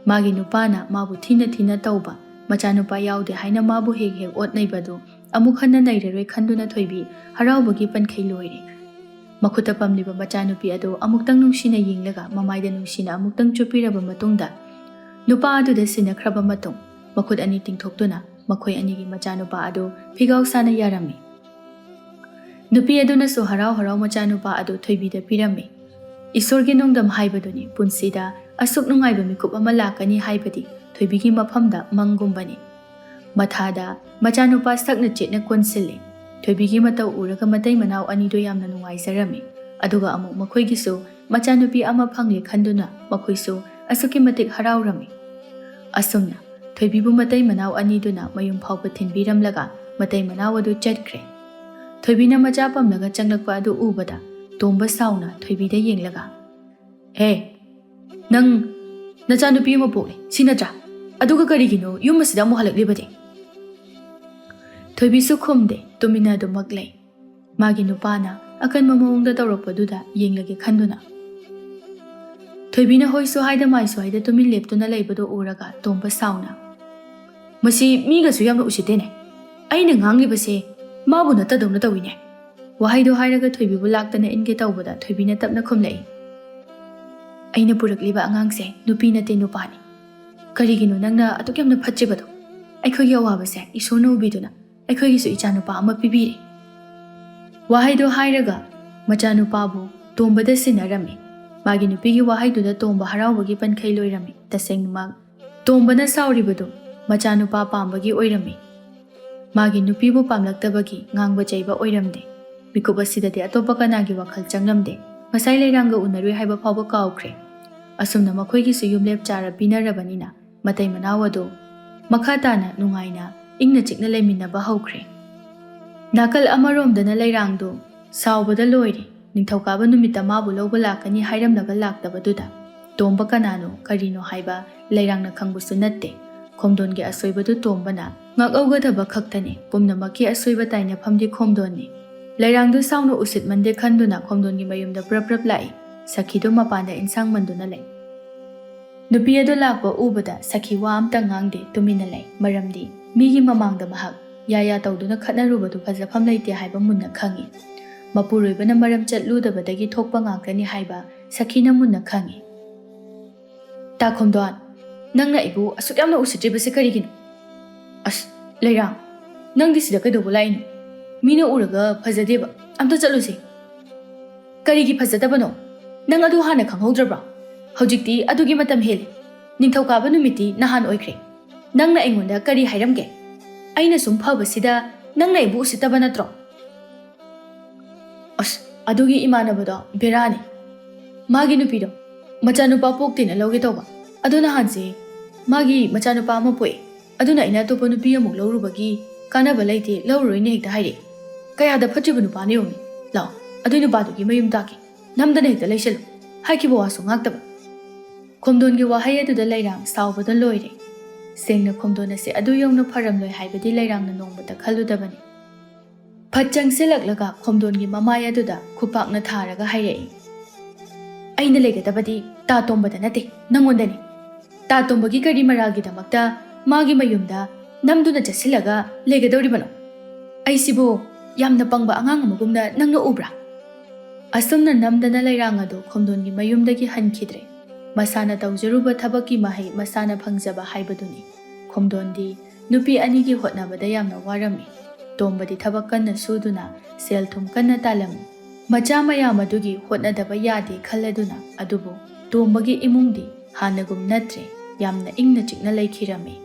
ꯃꯥꯒꯤ ꯅꯨꯄꯥꯅ ꯃꯥꯕꯨ ꯊꯤꯅ ꯊꯤꯅ ꯇꯧꯕ, ꯃꯆꯥꯅꯨꯄꯥ ꯌꯥꯎꯗꯦ ꯍꯥꯏꯅ ꯃꯥꯕꯨ ꯍꯦꯛ ꯍꯦꯛ ꯑꯣꯠꯅꯩꯕꯗꯨ ꯑꯃꯨꯛ ꯍꯟꯅ ꯅꯩꯔꯔꯣꯏ ꯈꯟꯗꯨꯅ ꯊꯣꯏꯕꯤ ꯍꯔꯥꯎꯕꯒꯤ ꯄꯟꯈꯩ ꯂꯣꯏꯔꯦ꯫ ꯃꯈꯨꯠꯇ ꯄꯝꯂꯤꯕ ꯃꯆꯥꯅꯨꯄꯤ ꯑꯗꯨ ꯑꯃꯨꯛꯇꯪ ꯅꯨꯡꯁꯤꯅ ꯌꯦꯡꯂꯒ ꯃꯃꯥꯏꯗ ꯅꯨꯡꯁꯤꯅ ꯑꯃꯨꯛꯇꯪ ꯆꯨꯞꯄꯤꯔꯕ ꯃꯇꯨꯡꯗ, ꯅꯨꯄꯥ ꯑꯗꯨꯗ ꯁꯤꯟꯅꯈ꯭ꯔꯕ ꯃꯇꯨꯡ, ꯃꯈꯨꯠ ꯑꯅꯤ ꯇꯤꯡꯊꯣꯛꯇꯨꯅ ꯃꯈꯣꯏ ꯑꯅꯤꯒꯤ ꯃꯆꯥꯅꯨꯄꯥ ꯑꯗꯨ ꯐꯤꯒꯥꯎ ꯁꯥꯅ ꯌꯥꯔꯝꯃꯤ꯫ ꯅꯨꯄꯤ ꯑꯗꯨꯅꯁꯨ ꯍꯔꯥꯎ ꯍꯔꯥꯎ ꯃꯆꯥꯅꯨꯄꯥ ꯑꯗꯨ ꯊꯣꯏꯕꯤꯗ ꯄꯤꯔꯝꯃꯤ꯫ ꯏꯁꯣꯔꯒꯤ ꯅꯣꯡꯗꯝ ꯍꯥꯏꯕꯗꯨꯅꯤ, ꯄꯨꯟꯁꯤꯗ ꯑꯁꯨꯛ ꯅꯨꯡꯉꯥꯏꯕ ꯃꯤꯀꯨꯞ ꯑꯃ ꯂꯥꯛꯀꯅꯤ ꯍꯥꯏꯕꯗꯤ ꯊꯣꯏꯕꯤꯒꯤ ꯃꯐꯝꯗ ꯃꯪꯒꯨꯝꯕꯅꯤ꯫ ꯃꯊꯥꯗ ꯃꯆꯥꯅꯨꯄꯥ ꯁꯛꯅ ꯆꯦꯠꯅ ꯀꯣꯟꯁꯤꯜꯂꯤ꯫ ꯊꯣꯏꯕꯤꯒꯤ ꯃꯇꯧ ꯎꯔꯒ ꯃꯇꯩ ꯃꯅꯥꯎ ꯑꯅꯤꯗꯨ ꯌꯥꯝꯅ ꯅꯨꯡꯉꯥꯏꯖꯔꯝꯃꯤ꯫ ꯑꯗꯨꯒ ꯑꯃꯨꯛ ꯃꯈꯣꯏꯒꯤꯁꯨ ꯃꯆꯥꯅꯨꯄꯤ ꯑꯃ ꯐꯪꯂꯦ ꯈꯟꯗꯨꯅ ꯃꯈꯣꯏꯁꯨ ꯑꯁꯨꯛꯀꯤ ꯃꯇꯤꯛ ꯍꯔꯥꯎꯔꯝꯃꯤ꯫ ꯑꯁꯨꯝꯅ ꯊꯣꯏꯕꯤꯕꯨ ꯃꯇꯩ ꯃꯅꯥꯎ ꯑꯅꯤꯗꯨꯅ ꯃꯌꯨꯝ ꯐꯥꯎꯕ ꯊꯤꯟꯕꯤꯔꯝꯂꯒ ꯃꯇꯩ ꯃꯅꯥꯎ ꯑꯗꯨ ꯆꯠꯈ꯭ꯔꯦ꯫ ꯊꯣꯏꯕꯤꯅ ꯃꯆꯥ ꯄꯝꯂꯒ ꯆꯪꯂꯛꯄ ꯑꯗꯨ ꯎꯕꯗ ꯇꯣꯝꯕ ꯁꯥꯎꯅ ꯊꯣꯏꯕꯤꯗ ꯌꯦꯡꯂꯒ, "ꯍꯦ, ꯅꯪ ꯅꯆꯥꯅꯨꯄꯤ ꯑꯃ ꯄꯣꯛꯂꯦ, ꯁꯤ ꯅꯠꯇ꯭ꯔꯥ? ꯑꯗꯨꯒ ꯀꯔꯤꯒꯤꯅꯣ ꯌꯨꯝ ꯑꯁꯤꯗ ꯑꯃꯨꯛ ꯍꯜꯂꯛꯂꯤꯕꯗꯤ?" ꯊꯣꯏꯕꯤꯁꯨ ꯈꯨꯝꯗꯦ, ꯇꯨꯃꯤꯟꯅ ꯑꯗꯨꯃꯛ ꯂꯩ꯫ ꯃꯥꯒꯤ ꯅꯨꯄꯥꯅ ꯑꯀꯟꯕ ꯃꯑꯣꯡꯗ ꯇꯧꯔꯛꯄꯗꯨꯗ ꯌꯦꯡꯂꯒꯦ ꯈꯟꯗꯨꯅ, ꯊꯣꯏꯕꯤꯅ ꯍꯣꯏꯁꯨ ꯍꯥꯏꯗ ꯃꯥꯏꯁꯨ ꯍꯥꯏꯗ ꯇꯨꯃꯤꯟ ꯂꯦꯞꯇꯨꯅ ꯂꯩꯕꯗꯨ ꯎꯔꯒ ꯇꯣꯝꯕ ꯁꯥꯎꯅ, "ꯃꯁꯤ ꯃꯤꯒꯁꯨ ꯌꯥꯝꯅ ꯎꯁꯤꯠꯇꯦꯅꯦ꯫ ꯑꯩꯅ ꯉꯥꯡꯂꯤꯕꯁꯦ ꯃꯥꯕꯨ ꯅꯠꯇꯗꯧꯅ ꯇꯧꯏꯅꯦ"꯫ ꯋꯥꯍꯩꯗꯣ ꯍꯥꯏꯔꯒ ꯊꯣꯏꯕꯤꯕꯨ ꯂꯥꯛꯇꯅ ꯏꯟꯒꯦ ꯇꯧꯕꯗ ꯊꯣꯏꯕꯤꯅ ꯇꯞꯅ ꯈꯨꯝꯂꯛꯏ, "ꯑꯩꯅ ꯄꯨꯔꯛꯂꯤꯕ ꯑꯉꯥꯡꯁꯦ ꯅꯨꯄꯤ ꯅꯠꯇꯦ, ꯅꯨꯄꯥꯅꯤ꯫ ꯀꯔꯤꯒꯤꯅꯣ ꯅꯪꯅ ꯑꯗꯨꯛ ꯌꯥꯝꯅ ꯐꯠꯆꯤꯕꯗꯣ? ꯑꯩꯈꯣꯏꯒꯤ ꯑꯋꯥꯕꯁꯦ ꯏꯁꯣꯔꯅ ꯎꯕꯤꯗꯨꯅ ꯑꯩꯈꯣꯏꯒꯤꯁꯨ ꯏꯆꯥꯅꯨꯄꯥ ꯑꯃ ꯄꯤꯕꯤꯔꯦ"꯫ ꯋꯥꯍꯩꯗꯣ ꯍꯥꯏꯔꯒ ꯃꯆꯥꯅꯨꯄꯥꯕꯨ ꯇꯣꯝꯕꯗ ꯁꯤꯟꯅꯔꯝꯃꯤ꯫ ꯃꯥꯒꯤ ꯅꯨꯄꯤꯒꯤ ꯋꯥꯍꯩꯗꯨꯗ ꯇꯣꯝꯕ ꯍꯔꯥꯎꯕꯒꯤ ꯄꯟꯈꯩ ꯂꯣꯏꯔꯝꯃꯤ꯫ ꯇꯁꯦꯡꯅꯃꯛ ꯇꯣꯝꯕꯅ ꯁꯥꯎꯔꯤꯕꯗꯨ ꯃꯆꯥꯅꯨꯄꯥ ꯄꯥꯝꯕꯒꯤ ꯑꯣꯏꯔꯝꯃꯤ꯫ ꯃꯥꯒꯤ ꯅꯨꯄꯤꯕꯨ ꯄꯥꯝꯂꯛꯇꯕꯒꯤ ꯉꯥꯡꯕ ꯆꯩꯕ ꯑꯣꯏꯔꯝꯗꯦ꯫ ꯃꯤꯀꯨꯞ ꯑꯁꯤꯗꯗꯤ ꯑꯇꯣꯞꯄ ꯀꯅꯥꯒꯤ ꯋꯥꯈꯜ ꯆꯪꯂꯝꯗꯦ꯫ ꯉꯁꯥꯏ ꯂꯩꯔꯥꯡꯒ ꯎꯅꯔꯨꯏ ꯍꯥꯏꯕ ꯐꯥꯎꯕ ꯀꯥꯎꯈ꯭ꯔꯦ꯫ ꯑꯁꯨꯝꯅ ꯃꯈꯣꯏꯒꯤꯁꯨ ꯌꯨꯝꯂꯦꯞ ꯆꯥꯔ ꯄꯤꯅꯔꯕꯅꯤꯅ ꯃꯇꯩ ꯃꯅꯥꯎ ꯑꯗꯨ ꯃꯈꯥ ꯇꯥꯅ ꯅꯨꯡꯉꯥꯏꯅ ꯏꯪꯅ ꯆꯤꯛꯅ ꯂꯩꯃꯤꯟꯅꯕ ꯍꯧꯈ꯭ꯔꯦ꯫ ꯅꯥꯀꯜ ꯑꯃꯔꯣꯝꯗꯅ ꯂꯩꯔꯥꯡꯗꯨ ꯁꯥꯎꯕꯗ ꯂꯣꯏꯔꯦ꯫ ꯅꯤꯡꯊꯧꯀꯥꯕ ꯅꯨꯃꯤꯠꯇ ꯃꯥꯕꯨ ꯂꯧꯕ ꯂꯥꯛꯀꯅꯤ ꯍꯥꯏꯔꯝꯂꯒ ꯂꯥꯛꯇꯕꯗꯨꯗ ꯇꯣꯝꯕ ꯀꯅꯥꯅꯣ ꯀꯔꯤꯅꯣ ꯍꯥꯏꯕ ꯂꯩꯔꯥꯡꯅ ꯈꯪꯕꯁꯨ ꯅꯠꯇꯦ꯫ ꯈꯣꯝꯗꯣꯟꯒꯤ ꯑꯁꯣꯏꯕꯗꯨ ꯇꯣꯝꯕꯅ ꯉꯥꯛꯍꯧꯒꯗꯕ ꯈꯛꯇꯅꯤ꯫ ꯄꯨꯝꯅꯃꯛꯀꯤ ꯑꯁꯣꯏꯕ ꯇꯥꯏꯅꯐꯝꯗꯤ ꯈꯣꯝꯗꯣꯟꯅꯤ꯫ ꯂꯩꯔꯥꯡꯗꯨ ꯁꯥꯎꯅ ꯎꯁꯤꯠꯃꯟꯗꯦ ꯈꯟꯗꯨꯅ ꯈꯣꯝꯗꯣꯟꯒꯤ ꯃꯌꯨꯝꯗ ꯄ꯭ꯔꯞ ꯄ꯭ꯔꯞ ꯂꯥꯛꯏ꯫ ꯁꯈꯤꯗꯨ ꯃꯄꯥꯟꯗ ꯏꯟꯁꯥꯡ ꯃꯟꯗꯨꯅ ꯂꯩ꯫ ꯅꯨꯄꯤ ꯑꯗꯨ ꯂꯥꯛꯄ ꯎꯕꯗ ꯁꯈꯤ ꯋꯥ ꯑꯝꯇ ꯉꯥꯡꯗꯦ, ꯇꯨꯃꯤꯟꯅ ꯂꯩ꯫ ꯃꯔꯝꯗꯤ ꯃꯤꯒꯤ ꯃꯃꯥꯡꯗ ꯃꯍꯥꯛ ꯌꯥ ꯌꯥ ꯇꯧꯗꯨꯅ ꯈꯠꯅꯔꯨꯕꯗꯨ ꯐꯖꯐꯝ ꯂꯩꯇꯦ ꯍꯥꯏꯕ ꯃꯨꯟꯅ ꯈꯪꯏ꯫ ꯃꯄꯨꯔꯣꯏꯕꯅ ꯃꯔꯝ ꯆꯠꯂꯨꯗꯕꯗꯒꯤ ꯊꯣꯛꯄ ꯉꯥꯛꯇꯅꯤ ꯍꯥꯏꯕ ꯁꯈꯤꯅ ꯃꯨꯟꯅ ꯈꯪꯏ꯫ "ꯇꯥ ꯈꯣꯝꯗꯣꯟ, ꯅꯪꯅ ꯑꯩꯕꯨ ꯑꯁꯨꯛ ꯌꯥꯝꯅ ꯎꯁꯤꯠꯇ꯭ꯔꯤꯕꯁꯦ ꯀꯔꯤꯒꯤꯅꯣ?" "ꯑꯁ, ꯂꯩꯔꯥꯡ, ꯅꯪꯗꯤ ꯁꯤꯗ ꯀꯩꯗꯧꯕ ꯂꯥꯛꯏꯅꯣ? ꯃꯤꯅ ꯎꯔꯒ ꯐꯖꯗꯦꯕ, ꯑꯝꯇ ꯆꯠꯂꯨꯁꯦ"꯫ "ꯀꯔꯤꯒꯤ ꯐꯖꯗꯕꯅꯣ? ꯅꯪ ꯑꯗꯨ ꯍꯥꯟꯅ ꯈꯪꯍꯧꯗ꯭ꯔꯕ꯭ꯔꯣ? ꯍꯧꯖꯤꯛꯇꯤ ꯑꯗꯨꯒꯤ ꯃꯇꯝ ꯍꯦꯜꯂꯦ꯫ ꯅꯤꯡꯊꯧꯀꯥꯕ ꯅꯨꯃꯤꯠꯇꯤ ꯅꯍꯥꯟ ꯑꯣꯏꯈ꯭ꯔꯦ꯫ ꯅꯪꯅ ꯑꯩꯉꯣꯟꯗ ꯀꯔꯤ ꯍꯥꯏꯔꯝꯒꯦ? ꯑꯩꯅ ꯁꯨꯝ ꯐꯕꯁꯤꯗ ꯅꯪꯅ ꯑꯩꯕꯨ ꯎꯁꯤꯠꯇꯕ ꯅꯠꯇ꯭ꯔꯣ?" "ꯑꯁ, ꯑꯗꯨꯒꯤ ꯏꯃꯥꯟꯅꯕꯗꯣ ꯕꯦꯔꯥꯅꯤ꯫ ꯃꯥꯒꯤ ꯅꯨꯄꯤꯗꯣ ꯃꯆꯥꯅꯨꯄꯥ ꯄꯣꯛꯇꯦꯅ ꯂꯧꯒꯦ ꯇꯧꯕ꯫ ꯑꯗꯣ ꯅꯍꯥꯟꯁꯦ ꯃꯥꯒꯤ ꯃꯆꯥꯅꯨꯄꯥ ꯑꯃ ꯄꯣꯛꯑꯦ꯫ ꯑꯗꯨꯅ ꯑꯩꯅ ꯑꯇꯣꯞꯄ ꯅꯨꯄꯤ ꯑꯃꯨꯛ ꯂꯧꯔꯨꯕꯒꯤ ꯀꯥꯟꯅꯕ ꯂꯩꯇꯦ, ꯂꯧꯔꯔꯣꯏꯅꯦ ꯍꯦꯛꯇ ꯍꯥꯏꯔꯛꯑꯦ꯫ ꯀꯌꯥꯗ ꯐꯠꯇ꯭ꯔꯤꯕ ꯅꯨꯄꯥꯅꯣ ꯌꯦꯡꯉꯨꯅꯦ꯫ ꯂꯥꯛꯑꯣ, ꯑꯗꯨꯏ ꯅꯨꯄꯥꯗꯨꯒꯤ ꯃꯌꯨꯝ ꯇꯥꯛꯀꯦ꯫ ꯅꯝꯗꯅ ꯍꯦꯛꯇ ꯂꯩꯁꯜꯂꯨ꯫ ꯍꯥꯏꯈꯤꯕ ꯋꯥꯁꯨ ꯉꯥꯛꯇꯕ"꯫ ꯈꯣꯝꯗꯣꯟꯒꯤ ꯋꯥꯍꯩ ꯑꯗꯨꯗ ꯂꯩꯔꯥꯡ ꯁꯥꯎꯕꯗ ꯂꯣꯏꯔꯦ꯫ ꯁꯦꯡꯅ ꯈꯣꯝꯗꯣꯟ ꯑꯁꯤ ꯑꯗꯨ ꯌꯧꯅ ꯐꯔꯝꯂꯣꯏ ꯍꯥꯏꯕꯗꯤ ꯂꯩꯔꯥꯡꯅ ꯅꯣꯡꯃꯇ ꯈꯜꯂꯨꯗꯕꯅꯤ꯫ ꯐꯠ ꯆꯪꯁꯤꯜꯂꯛꯂꯒ ꯈꯣꯝꯗꯣꯟꯒꯤ ꯃꯃꯥꯏ ꯑꯗꯨꯗ ꯈꯨꯄꯥꯛꯅ ꯊꯥꯔꯒ ꯍꯥꯏꯔꯛꯏ, ꯑꯩꯅ ꯂꯩꯒꯗꯕꯗꯤ ꯇꯥ ꯇꯣꯝꯕꯗ ꯅꯠꯇꯦ, ꯅꯪꯉꯣꯟꯗꯅꯤ꯫ ꯇꯥ ꯇꯣꯝꯕꯒꯤ ꯀꯔꯤ ꯃꯔꯥꯜꯒꯤꯗꯃꯛꯇ ꯃꯥꯒꯤ ꯃꯌꯨꯝꯗ ꯅꯝꯗꯨꯅ ꯆꯠꯁꯤꯜꯂꯒ ꯂꯩꯒꯗꯧꯔꯤꯕꯅꯣ? ꯑꯩꯁꯤꯕꯨ ꯌꯥꯝꯅ ꯄꯪꯕ ꯑꯉꯥꯡ ꯑꯃꯒꯨꯝꯅ ꯅꯪꯅ ꯎꯕ꯭ꯔꯥ? ꯑꯁꯨꯝꯅ ꯅꯝꯗꯅ ꯂꯩꯔꯥꯡ ꯑꯗꯨ ꯈꯣꯝꯗꯣꯟꯒꯤ ꯃꯌꯨꯝꯗꯒꯤ ꯍꯟꯈꯤꯗ꯭ꯔꯦ꯫ ꯃꯁꯥꯅ ꯇꯧꯖꯔꯨꯕ ꯊꯕꯛꯀꯤ ꯃꯍꯩ ꯃꯁꯥꯅ ꯐꯪꯖꯕ ꯍꯥꯏꯕꯗꯨꯅꯤ꯫ ꯈꯣꯝꯗꯣꯟꯗꯤ ꯅꯨꯄꯤ ꯑꯅꯤꯒꯤ ꯍꯣꯠꯅꯕꯗ ꯌꯥꯝꯅ ꯋꯥꯔꯝꯃꯤ꯫ ꯇꯣꯝꯕꯗꯤ ꯊꯕꯛ ꯀꯟꯅ ꯁꯨꯗꯨꯅ ꯁꯦꯜ ꯊꯨꯝ ꯀꯟꯅ ꯇꯥꯜꯂꯝꯃꯤ꯫ ꯃꯆꯥ ꯃꯌꯥꯝ ꯑꯗꯨꯒꯤ ꯍꯣꯠꯅꯗꯕ ꯌꯥꯗꯦ ꯈꯜꯂꯗꯨꯅ, ꯑꯗꯨꯕꯨ ꯇꯣꯝꯕꯒꯤ ꯏꯃꯨꯡꯗꯤ ꯍꯥꯟꯅꯒꯨꯝ ꯅꯠꯇ꯭ꯔꯦ, ꯌꯥꯝꯅ ꯏꯪꯅ ꯆꯤꯛꯅ ꯂꯩꯈꯤꯔꯝꯃꯤ꯫